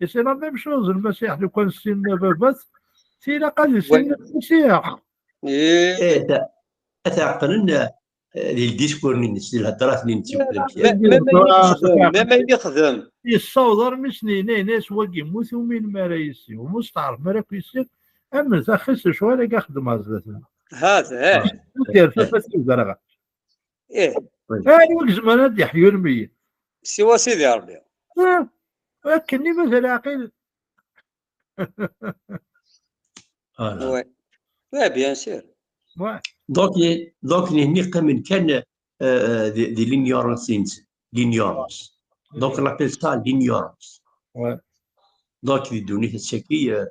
Et c'est la même chose, Lmasiḥ, lukan ssinen baba-s, tilaq ad issinen Lmasiḥ. Eh, Eh, ta-, ad t-ɛeqlen, eh, di ldiskur-nni-ines, di lhedrat-nni-ines. Même, même ayen ixdem, même ayen ixdem. Yessaweḍ armi s-nini, yenna-yas wagi yemmut, umi ara yessi, umi ur steɛrfem ara akk yessi, amnet axi s lecɣal-agi xeddmeɣ zdat-m. Hada, eh. Yerfa fas-iw derɣa. Eh. Anwa i izemren ad d-iḥyu lmeyyet? Siwa Sidi Ṛebbi. Ah, akken i mazal aɛqil. Voilà. Ouais. Ouais, bien sûr. Ouais. Donc, il- donc, il y a quand même, euh, euh, de, de l'ignorance, l'ignorance. Donc, on appelle ça l'ignorance. Ouais. Donc, il donne ce qui, euh,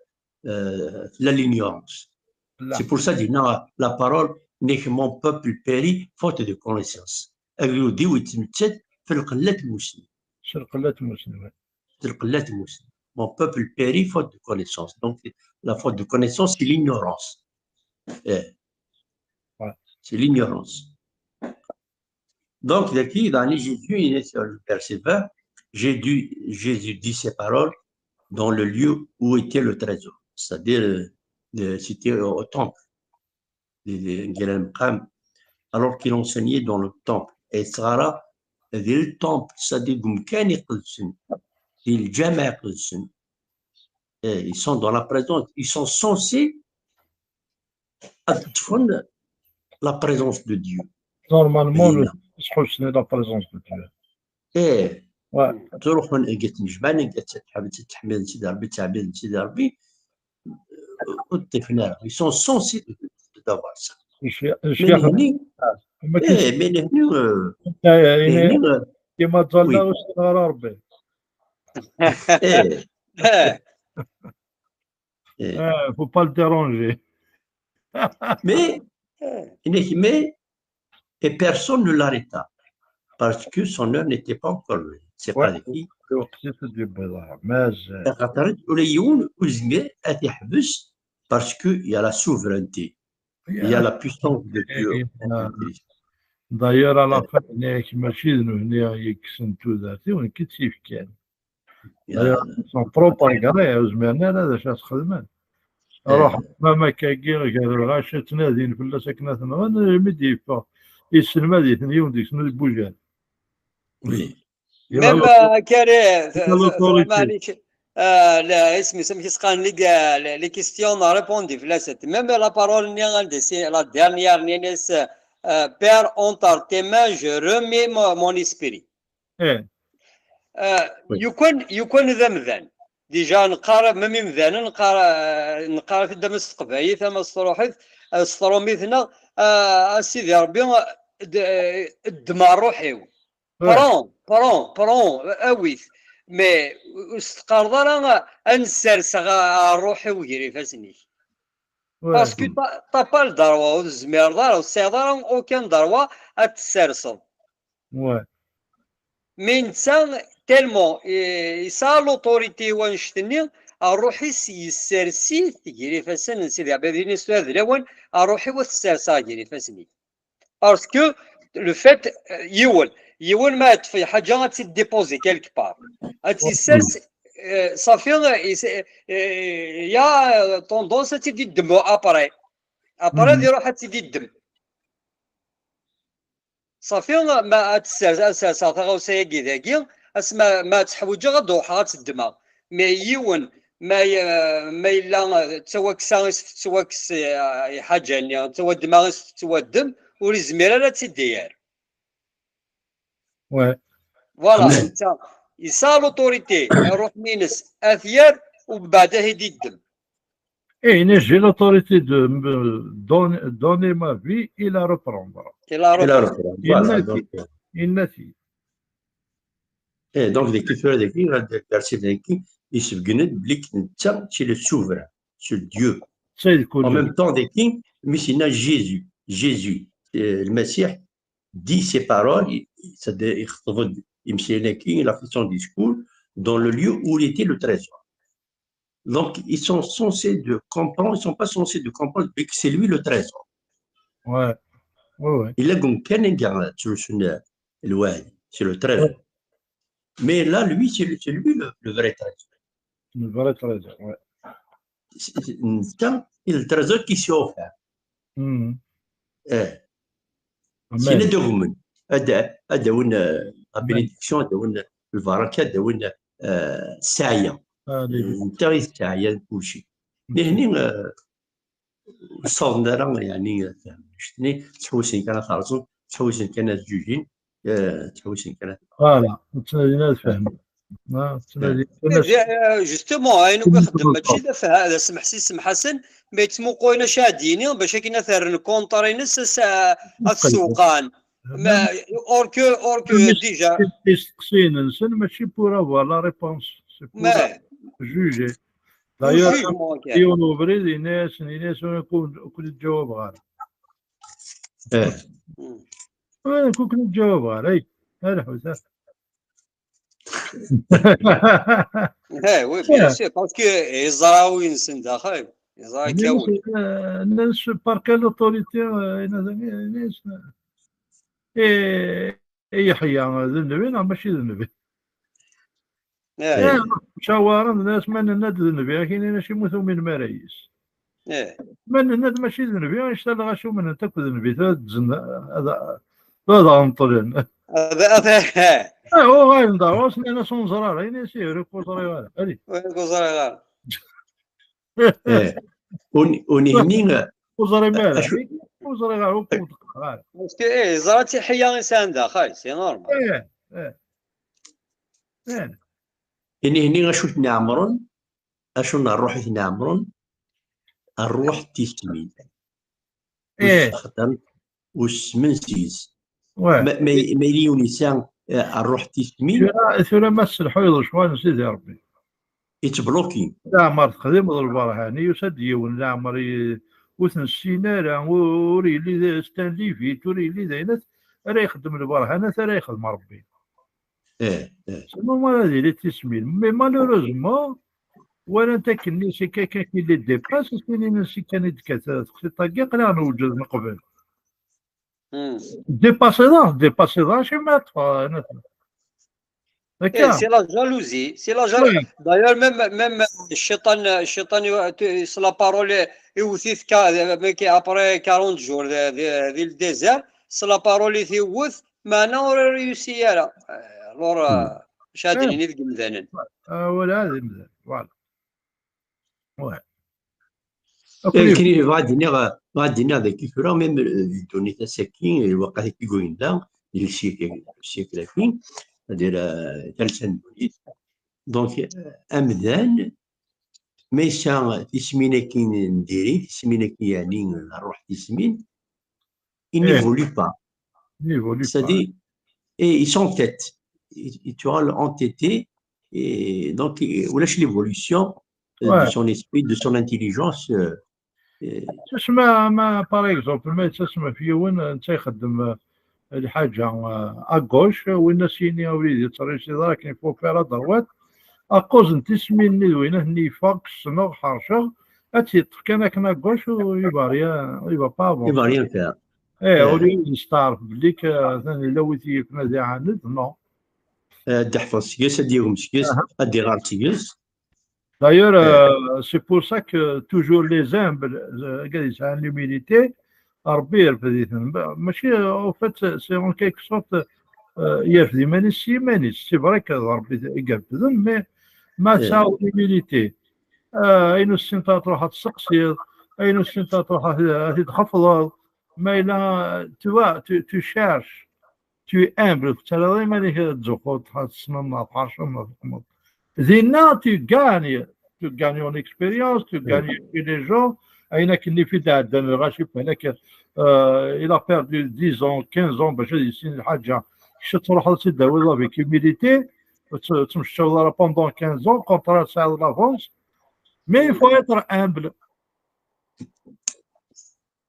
euh, la l'ignorance. Là. C'est pour ça que la parole n'est que mon peuple périt faute de connaissance. Agdud-iw yettmettat f lqella n tmussni. S lqella n tmussni, ouais. S lqella n tmussni. Mon peuple périt faute de connaissance. Donc, la faute de connaissance, c'est l'ignorance. Eh. Ouais. C'est l'ignorance. Donc, daki, dans les Jésus, il est sur le verset vingt, Jésus, Jésus dit ces paroles dans le lieu où était le trésor. C'est-à-dire, euh, c'était au, au temple. Di, di, di, alors qu'il enseignait dans le temple. Et ça, di le temple, c'est-à-dire deg umkan iqedsen, di lǧameɛ iqedsen. Eh, ils sont dans la présence, ils sont censés ad ṭṭfen la présence de Dieu. Normalement, Dinna. Sḥusni la présence de Dieu. Eh, Ouais. ttruḥun, ttnejmaɛen, ttḥemmiden Sidi Ṛebbi, ttɛebbiden Sidi Ṛebbi, ur ṭṭifen ara. Ils sont censés de, de, d'avoir ça. Mais Ccix, nehni, ma eh, mais nehni, euh, يعني nehni, euh, كيما تظل Oui. وسط غير ربي. Eh, Eh, eh. Ah, faut pas le déranger. Mais, mais, et personne ne l'arrêta. Parce que son heure n'était pas encore venue. C'est pas Ouais. qui. الوقت يسد البيضة. مازال. Axaṭer ula yiwen ur yezmir ad t-iḥbes parce que il y a la souveraineté. Il y a la puissance de Dieu. Eh, eh, D'ailleurs, à la fin, nekk mačči d nutni i yekksen tudert-iw, nekk i tt-yefkan. Il y a- Son propre gré, ur zmiren ara d acu ad sxedmen. Eh. Ruḥ, ma makkagi, gar lɣaci, ttnadin fell-as akken ad t-nɣen, mi d-yeffeɣ, yesselmad-iten yiwen deg-sen ur yebbuj ara. Oui. Même, euh, Kari, L'autorité. Malik, Euh, la, isem-is, amek i s-qqaren, les, les, les questions non répondues, fell-as. Même la parole-nni, anda si, la dernière-nni, euh, Père, entre tes mains, je remets mon, mon esprit. Eh. Euh, oui. Yukan, yukan d amdan. Déjà, neqqar, même imdanen, neqqar, euh, neqqar-t-id ama s teqbaylit, ama s truḥit, euh, s trumit, neɣ, euh, a Sidi Ṛebbi, d-, ddem ṛṛuḥ-iw. Prends, prends, prends, awi-t. Mais ur s-teqqareḍ ara ad nessers ɣer ṛṛuḥ-iw gar ifassen-ik. Parce que t'as, t'as pas le droit, ur tezmireḍ ara, ur tesɛiḍ ara aucun droit ad tesserseḍ. Mais netta, tellement, eh, yesɛa l'autorité i wannect-nni, ṛṛuḥ-is yessers-it gar ifassen n Sidi Ṛebbi. Ad yini s tura d lawan, ṛṛuḥ-iw ad t-sserseɣ gar ifassen-ik. Parce que le fait, euh, yiwen, yiwen ma yeṭṭef lḥaǧa ad tt-id-déposer quelque part. Ad tt-issers, euh, ṣafi, euh, is-, euh, il y a, euh, tendance ad tt-id-iddem après. Après, ad iruḥ ad tt-id-iddem. Ṣafi, ma ad tessers-, ad serseɣ taɣawsa-agi dagi, as ma, ma tt-ḥwiǧeɣ ad d-ruḥeɣ ad tt-ddmeɣ. Mais yiwen, ma y-, ma yella, eh, d tawaksa i s-tettwakkes, eh, lḥaǧa-nni, d tawaddma i s-tettwaddem, ur izmir ara ad tt-id-yerr. Voilà, netta yesɛa l'autorité, ṛṛuḥ-ines ad t-yerr, u mbeɛd ad t-id-iddem. Eh, il dit, j'ai l'autorité de me donner, donner ma vie et la reprendre. Et la reprendre. Voilà, yenna-t-id, yenna-t-id. Eh, donc, dagi tura, dagi, ad d-, ad d-, dagi, yessebgen-d belli netta, c'est le souverain, c'est Dieu. En même temps, dagi, mi s-yenna Jésus, Jésus, euh, Lmasiḥ, dit ces paroles, c'est-à-dire, ixeṭṭeb-d imeslayen-agi, il a fait son discours dans le lieu où il était le trésor. Donc, ils sont censés de comprendre, ils sont pas censés de comprendre que c'est lui le trésor. Ouais. Ouais, ouais. Il a gagné, c'est le trésor. Ouais. Mais là, lui, c'est le, c'est lui le, le vrai trésor. Le vrai trésor, ouais. C'est, c'est, c'est un, il est le trésor qui s'est offert. Mhm. Eh. Amen. Sin ad agmen. Ad, ad awin, euh, la bénédiction, ad awin lbaraka, ad awin, euh, ssaɛya. Netta i d ssaɛya n kulci. Nihni, euh, ur ssawaḍen ara, yeɛni, ad fehmen. Ttḥewwisen kan ad t-rẓen, ttḥewwisen kan ad ǧǧuǧin, eh, ttḥewwisen kan ad... Voilà, ur ttnadin ad fehmen. Ah, ttnadin kan ad... Eh, justement, ayen akk ixeddem mačči d afha-, d asemḥes i semḥasen, ma yettmuqul acu ad d-yini, bac akken ad t-rren contre-ines, ad s-, ad t-sewqɛen. Ma, or que, or que déjà. Isteqsiyen-nsen mačči pour avoir la réponse, c'est pour juger. D'ailleurs, yiwen ubrid yenna-yasen, yenna-yasen, ur ken-, ur ken-ttjawabeɣ ara. Eh. Ur ken-ttjawabeɣ ara, ay, ara ḥut, ara. Eh, oui, bien sûr, parce que yeẓra wi-nsen daxel, yeẓra akka wi. Nnan-as par quelle autorité, eh, yenna-as, eh, eh, Yeḥya, d nnbi neɣ mačči d nnbi? Eh. Eh, ttcawaren, d nnas ma nenna-d d nnbi, ad ak-inin acimi ur tuminem ara yis. Eh. Ma nenna-d mačči d nnbi, anect-a lɣaci umnen-t akk d nnbi, tura ad ddzen, ad, ad, ad ɣenṭlen. Ad, ad, eh. Eh, uɣalen d ɣur-s, nnan-as ur neẓri ara, ini-as ih, ur k-ẓriɣ ara. Allez. Ur k-ẓriɣ ara. Eh, un-, unihni, eh, ur ẓriɣ ara, acu, ur ẓriɣ ara, ur k-ḍeqqreɣ ara. Parce que, eh, yeẓra-tt Yeḥya i sɛan daxel, c'est normal. Eh, eh. Eh. Inihni acu ten-iɛemren, acu n ṛṛuḥ i ten-iɛemren, ṛṛuḥ n tismin. Eh. Ur sexdam, ur smen s-yes. Ouais. Ma, ma, ma yella yiwen yesɛa, eh, ṛṛuḥ n tismin. Tura, tura ma tesselḥuyeḍ lecɣal n Sidi Ṛebbi. It's blocking. Leɛmer texdimeḍ lberhan, yusa-d yiwen, leɛmer i, ur t-nessin ara, ur, ur yelli d, c'est un lévite, ur yelli d ayen ara ixeddem lberhanat ara yexdem Ṛebbi. Eh, eh. C'est normal ad yili d tismin. Mais malheureusement, walan-t akken c'est quelqu'un qui les dépasse, c'est-à-dire c'est kan i d-tekkat teqsiṭ-agi, aql-aɣ newjed neqbel. Hmm. Dépasser-aɣ, dépasser-aɣ, acimi ad ṭṭfeɣ, eh, c'est la jalousie, c'est la jalousie. Oui. D'ailleurs, même, même, euh, cciṭan, cciṭan, euh, tu, s la parole, euh, iwet-it ka-, euh, après quarante jours de, de, di le désert, s la parole i t-iwet, meɛna ur réussi ara. Euh, alors, euh, hmm. Acu ara d-nini deg yimdanen? Ah, voilà, d imdanen. Voilà. Ouais. Akken bɣa d-iniɣ, bɣa d-iniɣ dagi tura, même di ddunit ass-agi, lweqt-agi yella, di lsiyek-agi, c'est-à-dire talsa n ddunit. Donc, amdan, ma yesɛa tismin-agi n diri, tismin-agi yeɛni ṛṛuḥ tismin, il n'évolue pas. C'est-à-dire, et il s'entête. Il est entêté, et donc, ulac l'évolution de son esprit, de son intelligence. Tesma, ma, par exemple, ma yettasem ɣef yiwen, netta ixeddem lḥaǧa à gauche, win as yini abrid yettṛisi ḍar akken, il faut faire à droite, à cause n tismin-nni d win aten yeffeɣ ssneɣ, ḥerceɣ, ad tt-yeṭṭef kan akken à gauche, il va rien, il va pas avancer. Il va rien faire. Eh, au lieu yesteɛref belli atan yella wi t-yifen ad iɛaned, non. Ad d-iḥfeẓ seg-s, ad d-yagem seg-s, ad d-iɣer seg-s. D'ailleurs, euh, c'est pour ça que toujours les humbles, euh, gars, ils ont l'humilité, Rebbi yerfed-iten. Mačči, euh, en fait, c'est en quelque sorte, euh, yerfed iman-is s yiman-is. C'est vrai que Rebbi i yerfden, mais ma tesɛa l'humilité, euh, ayen ur tessineḍ ad truḥeḍ ad testeqsiḍ, ayen ur tessineḍ ad truḥeḍ ad t-id-txefḍeḍ, ma yella, tu vois, tu, tu cherches, tu es humble, ur tettarraḍ iman-ik ad tzuxxuḍ, ad tessneḍ, ad tḥerceḍ, ad txedmeḍ. Dinna, tu gagnes, tu gagnes en expérience, tu gagnes chez les gens. Ayen akken i fi d-ɛeddan lɣaci, balak, euh, il a perdu dix ans, quinze ans bac ad yissin lḥaǧa. Kečč ad truḥeḍ ad tt-id-tawiḍ avec humilité, ur tt-, ur ttemceččaweḍ ara pendant quinze ans, contraire tesɛiḍ l'avance. Mais il faut être humble.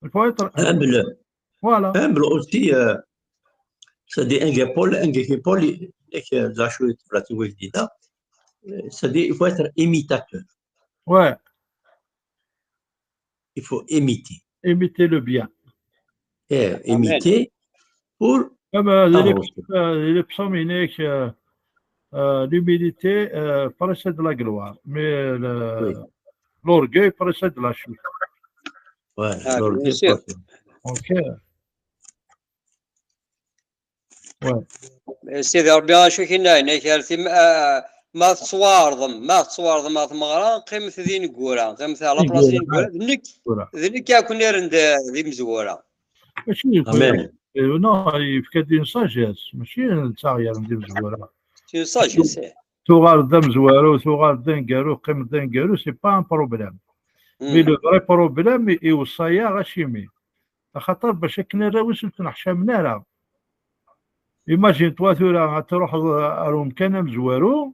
Il faut être humble. Humble. Voilà. Humble aussi, euh, c'est-à-dire un gars Paul, un gars Paul, il, il, il a joué pour la Tunisie, là. Euh, c'est-à-dire, il faut être imitateur. Ouais. Il faut imiter. Imiter le bien. Eh, imiter pour Comme euh, les, euh, les psaumes, il est que euh, euh, l'humilité euh, précède la gloire, mais le- Oui. l'orgueil précède la chute. Ouais, Ah, l'orgueil bien sûr. précède. Ok. Sidi Rebbi, acu k-inna, yenna-k ar tim, ah, ma tettwaɛerḍem, ma tettwaɛerḍem ɣer tmeɣra, qqimet d ineggura, qqimet à la place n ineggura, d nekk, Voilà. d nekk ad ken-irren d d imezwura. Mačči d Amen. Eh, non, yefka-d une sagesse, mačči d taɣyar n d imezwura. C'est une sagesse, eh. Tuɣal d amezwaru, tuɣal d aneggaru, teqqim d aneggaru, c'est pas un problème. Mais Hmm. le vrai problème, i- iweṣṣa-yaɣ acimi. Axaṭer bac akken arraw-is ur ttneḥcamen ara. Imagine-toi tura ad truḥeḍ ar umkan amezwaru,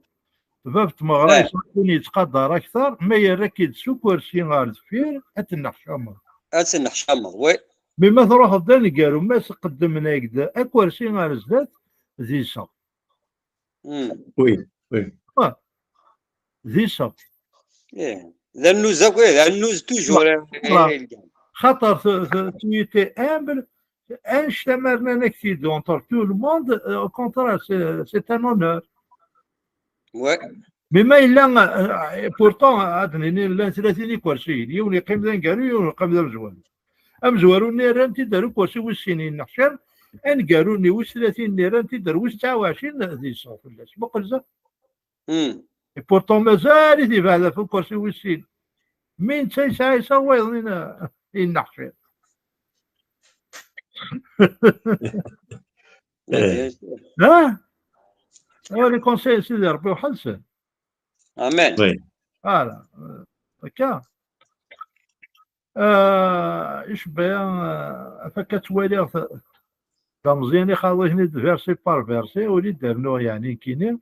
bab tmeɣra Eh. yettqadar akter, ma yerra-k-id s ukersi ɣer deffir, ad tenneḥcameḍ. Ad tenneḥcameḍ, oui. Mi ma truḥeḍ d aneggaru, ma s-qeddmen-ak-d akersi ɣer zdat, d iseɣ. Hmm. Oui, oui. D iseɣ. Eh. D annuz akk, eh, d annuz toujours, eh, Voilà. eh, eh, Xaṭer tu, tu, tu étais humble, annect-a ma rnan-ak-t-id entre tout le monde, euh, au contraire, c'est c'est un honneur. Ouais. Mais ma yella, euh, pourtant, ad nini, llan tlatin ikersiyen, yiwen yeqqim d aneggaru, yiwen yeqqim d amezwaru. Amezwaru-nni rran-t-id ar ukersi wis sin yenneḥcam, aneggaru-nni wis tlatin-nni rran-t-id ar wis tesɛa u ɛecrin, d iseɣ fell-as. Muqel zdat. Hmm. Et pourtant, mazal-it yebɛed ɣef ukersi wis sin. Mi netta yesɛa iseɣ, wayeḍ yenneḥcam. Bien sûr. Hein? Ah, les conseils, c'est des Voilà. Amen. Oui. Voilà. Euh, Akka. Euh, icebba, euh, ɣef akka ttwaliɣ d ameẓyan ixaḍ-iten-id verset par verset, ur d-rnuɣ yeɛni nekkini.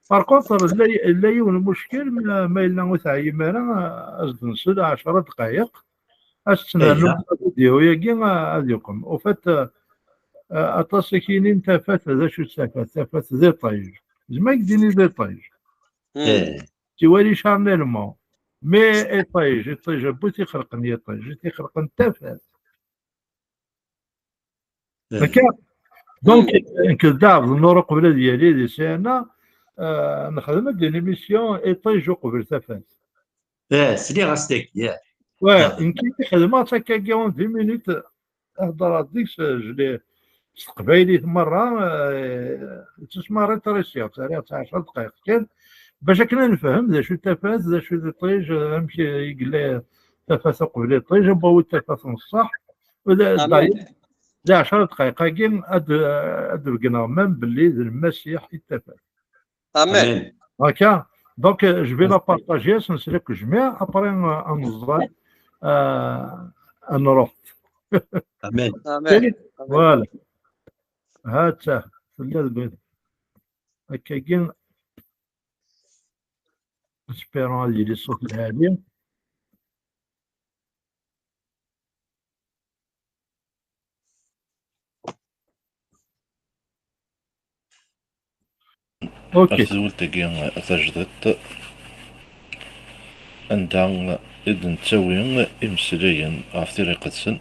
Par contre, yella yella yiwen umuckel, ma ma yella ur teɛyim ara, euh, as-d-nsel ɛecra dqayeq, ad s-tt-nernu avidyu-agi, euh, ad yeqqim. Au fait, euh, euh, aṭas i k-yinin tafat, d acu-tt tafat? Tafat d iṭij. Zma k-d-ini d iṭij. Hmm. Tiwali charnellement. Mais iṭij, iṭij, bu t-ixelqen yiṭij, i t-ixelqen tafat. Akka. Donc, nekk d Dda Ɛebdennur uqbel ad yali di C N A, euh, nexdem-d une émission iṭij uqbel tafat. Eh, sliɣ-as tagi, eh. Ouais, Ah. Nekk i xedmeɣ-tt akkagi en dix minutes, heddreɣ deg-s, je l'ai, s teqbaylit merra, eh, yettusemma rétrécir, c'est-à-dire tesɛa ɛecra dqayeq kan, bac akken ad nefhem d acu d tafat, d acu d iṭij, amek i yella tafat uqbel iṭij, anwa i d tafat n ṣṣeḥ, u d, Amin. D'ailleurs, d ɛecra dqayeq-agi ad, ad d-beggneɣ même belli d Lmasiḥ i d tafat. Amin. Amin. Akka, donc, euh, je vais la partager, ça serait que je mets, après, euh, on va, euh, on aura. Amin. Amin. Voilà. Hatta, tella deg-, akkagi, espérant ad yili ṣṣut lɛali. Ok. Ɣef tezwelt-agi tajdiṭ, anda i d-nettawi imeslayen ɣef Tira Iqedsen,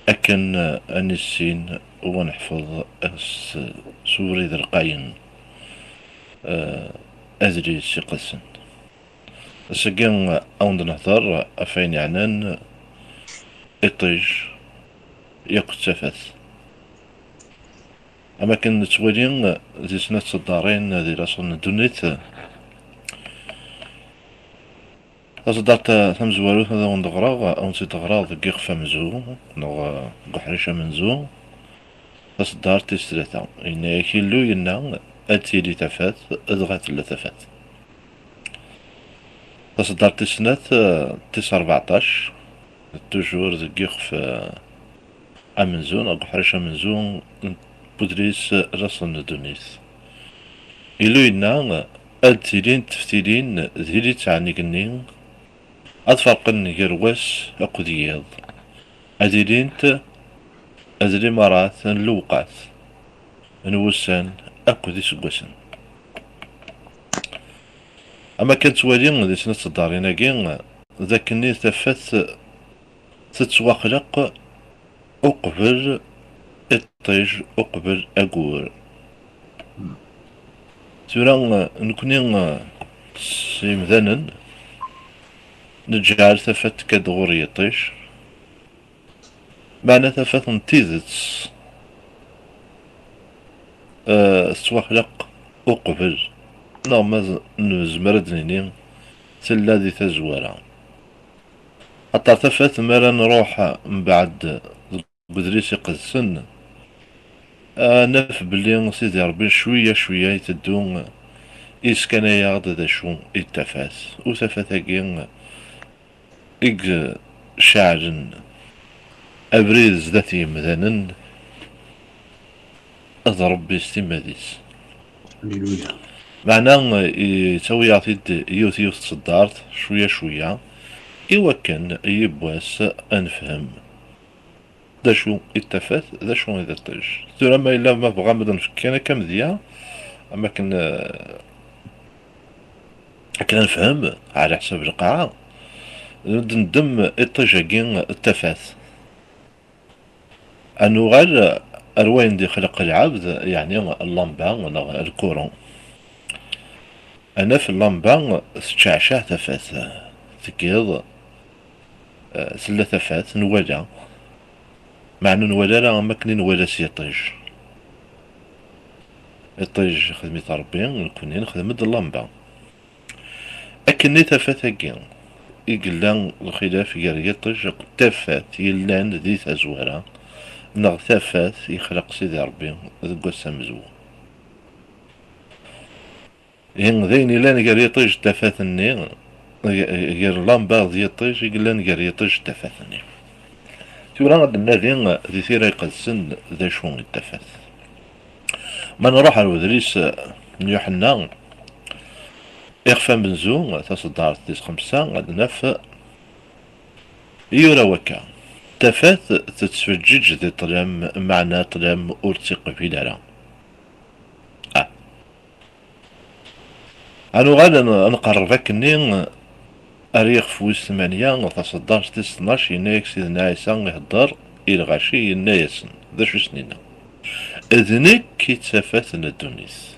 akken ad nissin u ad neḥfeḍ s, s ubrid lqayen, eh, adlis iqedsen. Ass-agi, ad wen-d-nehder ɣef wayen yeɛnan iṭij yakk d tafat. Am akken nettwali di snat tseddarin di laṣel n ddunit, taseddart tamezwarut ad awen-d-ɣreɣ, ad awen-tt-id-ɣreɣ deg yixef amenzu, neɣ deg uḥric amenzu. Taseddart tis tlata, yenna-yak Illu yenna, ad tili tafat, dɣa tella tafat. Taseddart tis snat, eh, tis rbeɛṭac, toujours deg yixef, eh, amenzu, neɣ deg uḥric amenzu n Budris, eh, laṣel n ddunit. Illu yenna, ad d-tilint teftilin di littɛen igenni, ad ferqen gar wass akked yiḍ. Ad ilint d limarat n lewqat, n wussan akked iseggasen. Am akken nettwali di snat tseddarin-agi, d akken tafat tettwaxleq uqbel iṭij, uqbel aggur. Tura, eh, nekni, eh, s yimdanen, neǧɛel tafat tekka-d ɣur yiṭij, meɛna tafat n tidet, eh, tettwaxleq uqbel, neɣ ma z-, nezmer ad d-nini tella di tazwara. Aṭer tafat, mi ara nruḥ mbeɛd deg Udlis Iqedsen, ad naf belli Sidi Ṛebbi cwiya cwiya iteddu yeskanay-aɣ-d d acu i d tafat. U tafat-agi i iceɛlen abrid zdat yemdanen d Ṛebbi s timmad-is. Alléluia. Meɛna, eh, yettawi-aɣ-t-id yiwet yiwet tseddart, cwiya cwiya, i wakken yiwwas ad nefhem d acu i d tafat, d acu i d iṭij. Tura ma yella ma bɣam ad nefk kan akka amedya, am akken, eh, akken ad nefhem, ɛla ḥsab lqaɛa, ad neddem iṭij-agi d tafat. Ad nuɣal ar wayen d-ixleq lɛebd, yeɛni llamba neɣ lkuru. Ad naf llamba teččeɛceɛ tafat, tekkiḍ, eh, tella tafat, nwala. Meɛna ur nwala ara am wakken i nwala s yiṭij. Iṭij ixdem-it Ṛebbi, nekkni nexdem-d llamba. Akken i tafat-agi i yella lxilaf gar yiṭij akked tafat yellan di tazwara, neɣ tafat yexleq Sidi Ṛebbi deg wass amezwaru. Ihi d ayen yellan gar yiṭij d tafat-nni, g-, gar llamba d yiṭij i yellan gar yiṭij d tafat-nni. Tura ad d-nnadi di Tira Iqedsen d acu i d tafat. Ma nruḥ ar wedlis n Yuḥenna, ixef amenzu, taṣeddart tis xemsa, ad naf yura wakka: Tafat tettfeǧǧiǧ di ṭṭlam, meɛna ṭṭlam ur tt-iqbil ara. Ah. Ad nuɣal ad n-, ad nqerreb akkenni ar yixef wis tmanya, taṣeddart tis tnac, yenna-yak Sidna Ɛisa ihedder i lɣaci, yenna-yasen, d acu i sen-yenna? D nekk i d tafat n ddunit.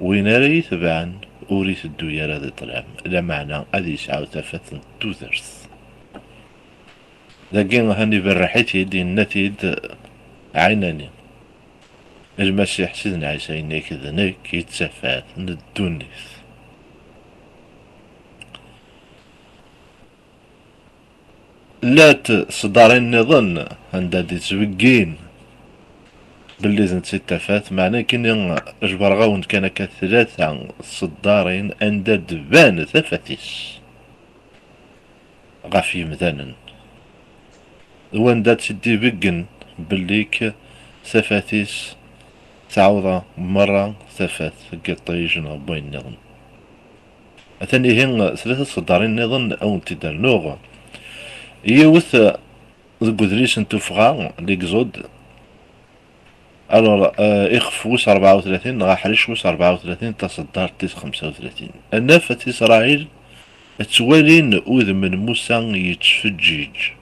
Win ara yi-tebɛen ur iteddu ara di ṭṭlam, lameɛna ad yesɛu tafat n tudert. Dagi ahan iberreḥ-it-id, yenna-t-id Ɛinani, Lmasiḥ Sidna Ɛisa yenna-k d nekk i d tafat n ddunit. Llant tseddarin nniḍen anda d-ittbeggin belli d netta i d tafat, meɛna nekkini jebreɣ-awen-d kan akka tlata tseddarin anda d-tban tafat-is ɣef yimdanen, d wanda tt-id-ibeggen belli-k tafat-is tɛawed merra tafat n yiṭij neɣ n wayen nniḍen. Atan ihi tlata tseddarin nniḍen a wen-t-id-rnuɣ. Yiwet, eh, deg udlis n tuffɣa, l'Exode, alors, eh, ixef wis rebɛa u tlatin neɣ aḥric wis rebɛa u tlatin, taṣeddart tis xemsa u tlatin. Ad naf At Isṛayil ttwalin udem n Musa yettfeǧǧiǧ.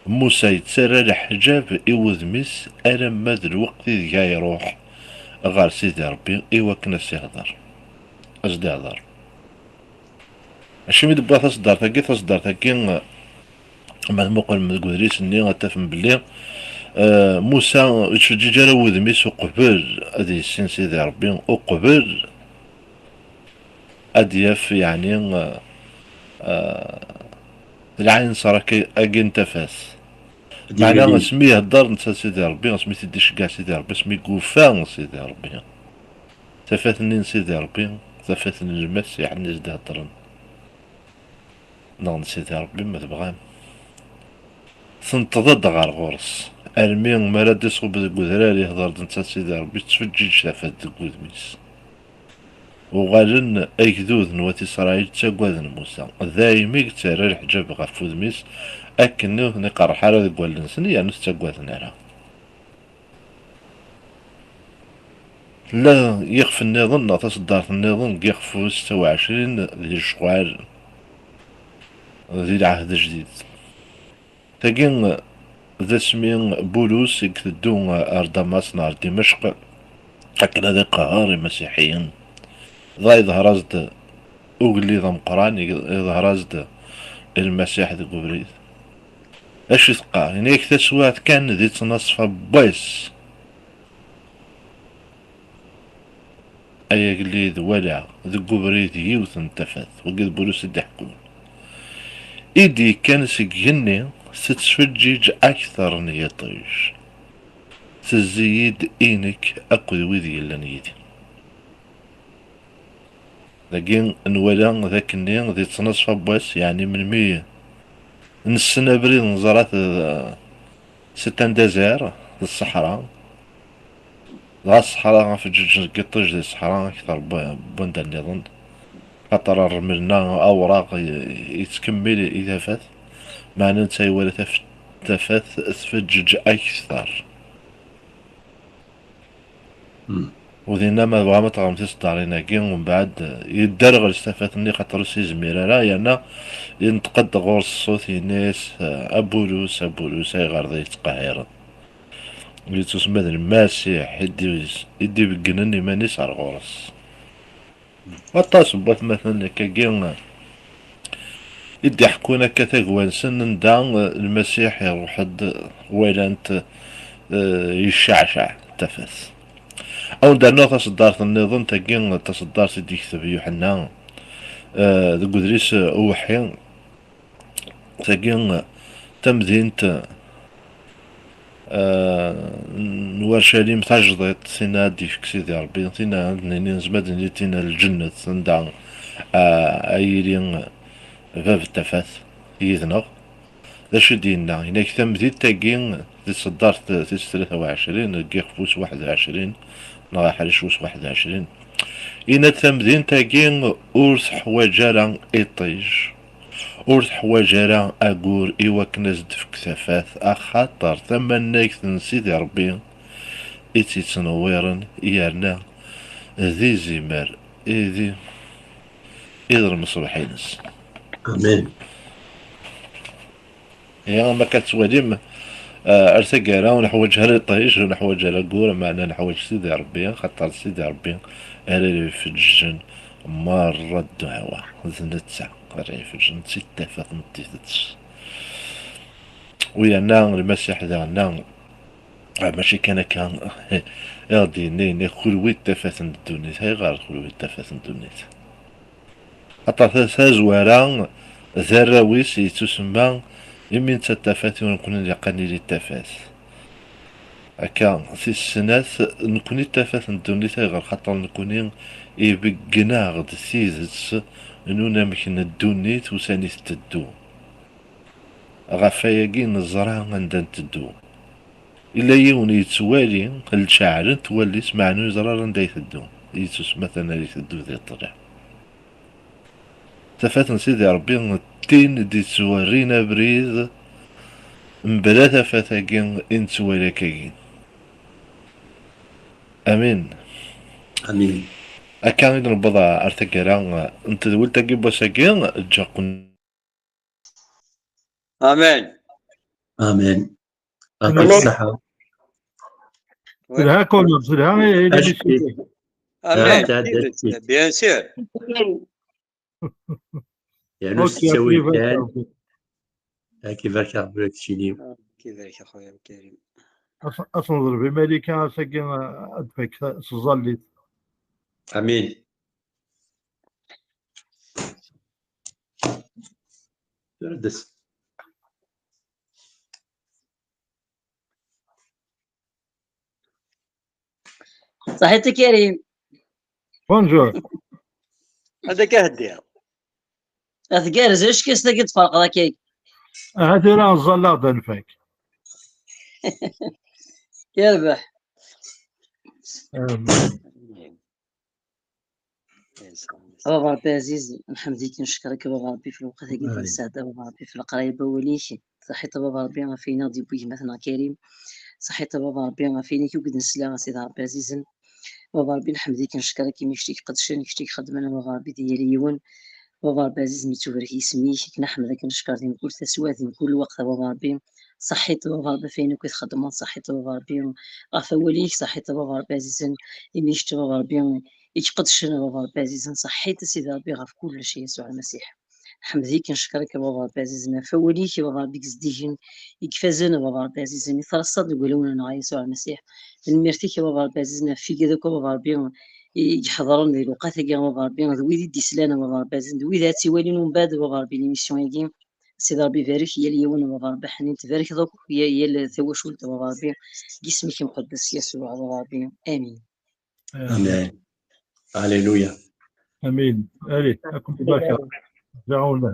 Musa yettarra leḥǧab i wudem-is alamma d lweqt ideg a iruḥ ɣer Sidi Ṛebbi i wakken a s-ihder, a s-d-ihder. Acimi d-wwiɣ taṣeddart-agi? Taṣeddart-agi, ma tmuqlem deg udlis-nni, ad tafem belli, eh, Musa ur yettfeǧǧiǧ ara wudem-is uqbel ad yissin Sidi Ṛebbi, uqbel ad d-yaf, yeɛni, eh, eh, lɛinṣer-agi, agi n tafat. Meɛna asmi ihedder netta d Sidi Ṛebbi, asmi t-id-iceggeɛ Sidi Ṛebbi, asmi yufa Sidi Ṛebbi, tafat-nni n Sidi Ṛebbi, tafat n Lmasiḥ-nni i s-d-iheddren, neɣ n Sidi Ṛebbi, ma tebɣam, tenṭeḍ-d ɣer ɣur-s, armi mi ara d-iṣub deg udrar, ihder-d netta d Sidi Ṛebbi, tettfeǧǧiǧ tafat deg wudem-is. Uɣalen agdud n wat Isṛayil ttaggaden Musa. Daymi yettarra leḥǧab ɣef wudem-is, akken ur ten-iqerreḥ ara deg wallen-nsen, yernu ur t-ttaggaden ara. Tella yixef nniḍen neɣ taṣeddart nniḍen deg yixef wis setta u ɛecrin di lecɣal, di lɛehd ajdid. Tagi d asmi Bulus i iteddu ar Damas neɣ ar Dimecq akken ad iqehher imasiḥiyen. Dɣa yeḍher-as-d ugellid ameqqran, yeḍher-as-d i Lmasiḥ deg ubrid. Acu i teqqar? Yenna-yak taswiɛt kan di ttnaṣfa n wass. Ay agellid, walaɣ deg ubrid yiwet n tafat, wagi d Bulus i d-iḥekkun, i d-yekkan seg igenni, tettfeǧǧiǧ akter n yiṭij. Tezzi-yi-d i nekk akked wid yellan yid-i. Dagi nwala d akkenni di ttnaṣfa n wass, yeɛni melmi nessen abrid neẓra-t, eh, c'est un désert, d ṣṣeḥra. Dɣa ṣṣeḥra, afeǧǧeǧ n yiṭij di ṣṣeḥra akter n wa-, n wanda nniḍen. Axaṭer rrmel-nni awraɣ i-, yettkemmil i tafat, meɛna netta iwala taf-, tafat tfeǧǧeǧ akter. Hmm. U dinna, ma tebɣam ad teɣrem tiseddarin-agi, umbeɛd, eh, yedderɣel s tafat-nni, xaṭer ur s-yezmir ara, yerna yenṭeq-d ɣur-s ṣṣut, yenna-yas, eh, "A Bulus, a Bulus, ayɣer d ay tettqehhireḍ? Yettusemma d Lmasiḥ i d-, i d-ibeggnen iman-is ar ɣur-s." Aṭas n watmaten akkagi i d-iḥekkun akka tagwa-nsen, anda, eh, Lmasiḥ iruḥ-d, walan-t, eh, yecceɛceɛ tafat. Ad wen-d-rnuɣ taṣeddart nniḍen, tagi d taṣeddart i d-yekteb Yuḥenna, eh, deg udlis, eh, uweḥḥi. Tagi, eh, tamdint, eh, n Urcalim tajdiṭ, tinna ad d-ifk Sidi Ṛebbi, tinna ad d-nini, nezmer ad d-nini tinna lǧennet, anda, eh, ay yili bab n tafat yid-neɣ. D acu i d-yenna? Yenna-k tamdint-agi di tṣeddart tis tlata u ɛecrin, deg yixef wis waḥed u ɛecrin, neɣ aḥric wis waḥed u ɛecrin. Yenna-d tamdint-agi ur teḥwaǧ ara iṭij. Ur teḥwaǧ ara agur i wakken ad s-d-tefk tafat, axaṭer tamannagt n Sidi Ṛebbi i tt-yettnewwiren, yerna d izimer i d, i d lmeṣbeḥ-ines. Amin. Ihi, am akka tettwalim, eh, ar taggara ur neḥwaǧ ara iṭij, ur neḥwaǧ ara agur, meɛna neḥwaǧ Sidi Ṛebbi, axaṭer d Sidi Ṛebbi ara ifeǧǧen merra ddeɛwa, d netta ara ifeǧǧen, d tafat n tidet. U yerna Lmasiḥ daɣen, Ah, mačči kan akka. I ɣ-d-yenna, yenna, "Kunwi d tafat n ddunit." Ayɣer kunwi d tafat n ddunit? Aṭas tazwara d arraw-is yettusemma imi netta d tafat, i nekkni ilaq ad nili d tafat. Akka, tis snat, nekkni d tafat n ddunit, ayɣer? Xaṭer nekkni ibeggen-aɣ-d tidet n unamek n ddunit ussan i tetteddu. Ɣef wayagi neẓra anda nteddu. Illa yiwen yettwali, lcaɛlent wallis, meɛna ur yeẓri ara anda iteddu. Yettusemma atan ara iteddu di ṭṭlam. Tafat n Sidi Ṛebbi d tin i d-yettwerrin abrid, mebla tafat-agi i nettwali akkagi. Amin. Amin. Akka i d-newweḍ ar taggara n tedwilt-agi n wass-agi, ǧǧeɣ-ken. Amin. Amin. Amin. Amin. Ṣṣeḥḥa. Telha, Colonel, telha, eh, eh, Acki. Amin. Ah, tɛedda. Bien sûr. Yernu s ttawil kan. Ad k-ibarek Ṛebbi, ad k-tili. Ad k-ibarek a xuya Karim. Ad neḍleb i Malika ass-agi, eh, ad d-tfak s tẓallit. Amin. Tura d-as. Ṣaḥit a Karim. Bonjour. Ad ak-aheddiɣ. Ad tgerrez, acki-s tagi tferqeḍ akka. Aha tura nẓallaɣ-d ad nfak. Yerbeḥ. Amin. A Baba Ṛebbi ɛziz, nḥemd-ik, neckeṛ-ik a Baba Ṛebbi f lewqat-agi n ssaɛda, a Baba Ṛebbi f leqraya n wawal-ik. Ṣaḥit a Baba Ṛebbi ɣef wayen i ɣ-d-yewwi gma-tneɣ Karim. Ṣaḥit a Baba Ṛebbi ɣef wayen i k-id-nesla a Sidi Ṛebbi ɛzizen. A Baba Ṛebbi nḥemd-ik, neckeṛ-ik imi kečč i iqeddcen, kečč i ixeddmen a Baba Ṛebbi di yal yiwen. A Baba Ṛebbi ɛzizen, ittubarek yisem-ik, nḥemd-ak, neckeṛ di mkul taswiɛt, di mkul lweqt a Baba Ṛebbi. Ṣaḥit a Baba Ṛebbi ɣef wayen akk i txeddmeḍ, ṣaḥit a Baba Ṛebbi ɣef wawal-ik, ṣaḥit a Baba Ṛebbi ɛzizen, imi kečč a Baba Ṛebbi i iqeddcen a Baba Ṛebbi ɛzizen, ṣaḥit a Sidi Ṛebbi ɣef kullec a Yasuɛ Lmasiḥ. Nḥemd-ik, neckeṛ-ik a Baba Ṛebbi ɛzizen ɣef wawal-ik a Baba Ṛebbi i yezdigen, i ifazen a Baba Ṛebbi ɛzizen, i treṣṣaḍ deg wulawen-nneɣ a Yasuɛ Lmasiḥ. Tanemmirt-ik a Baba Ṛebbi ɛzizen ɣef wigad akk a Baba Ṛebbi i iḥeḍren di lewqat-agi a Baba Ṛebbi, d wid i d-islan a Baba Ṛebbi ɛzizen, d wid ara tt-iwalin umbeɛd a Baba Ṛebbi l'émission-agi. Sidi Ṛebbi ibarek yal yiwen a Baba Ṛebbi ḥnin, tbarkeḍ akk ya-, yal tawacult a Baba Ṛebbi, deg yisem-ik imqeddes Yasuɛ a Baba Ṛebbi. Amin. Amin. Alléluia. Amin. Allez, à plus tard.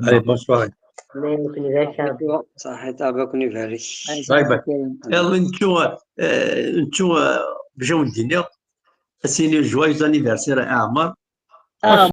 Allez, bonsoir. Amin, nekkni d aca. Ṣaḥit, Ṛebbi ad ken-ibarek. Bye bye. Iḍelli nettu, eh, nettu, eh, bac ad wen-d-iniɣ, ad s-iniɣ joyeux anniversaire à Ɛmer. Ah,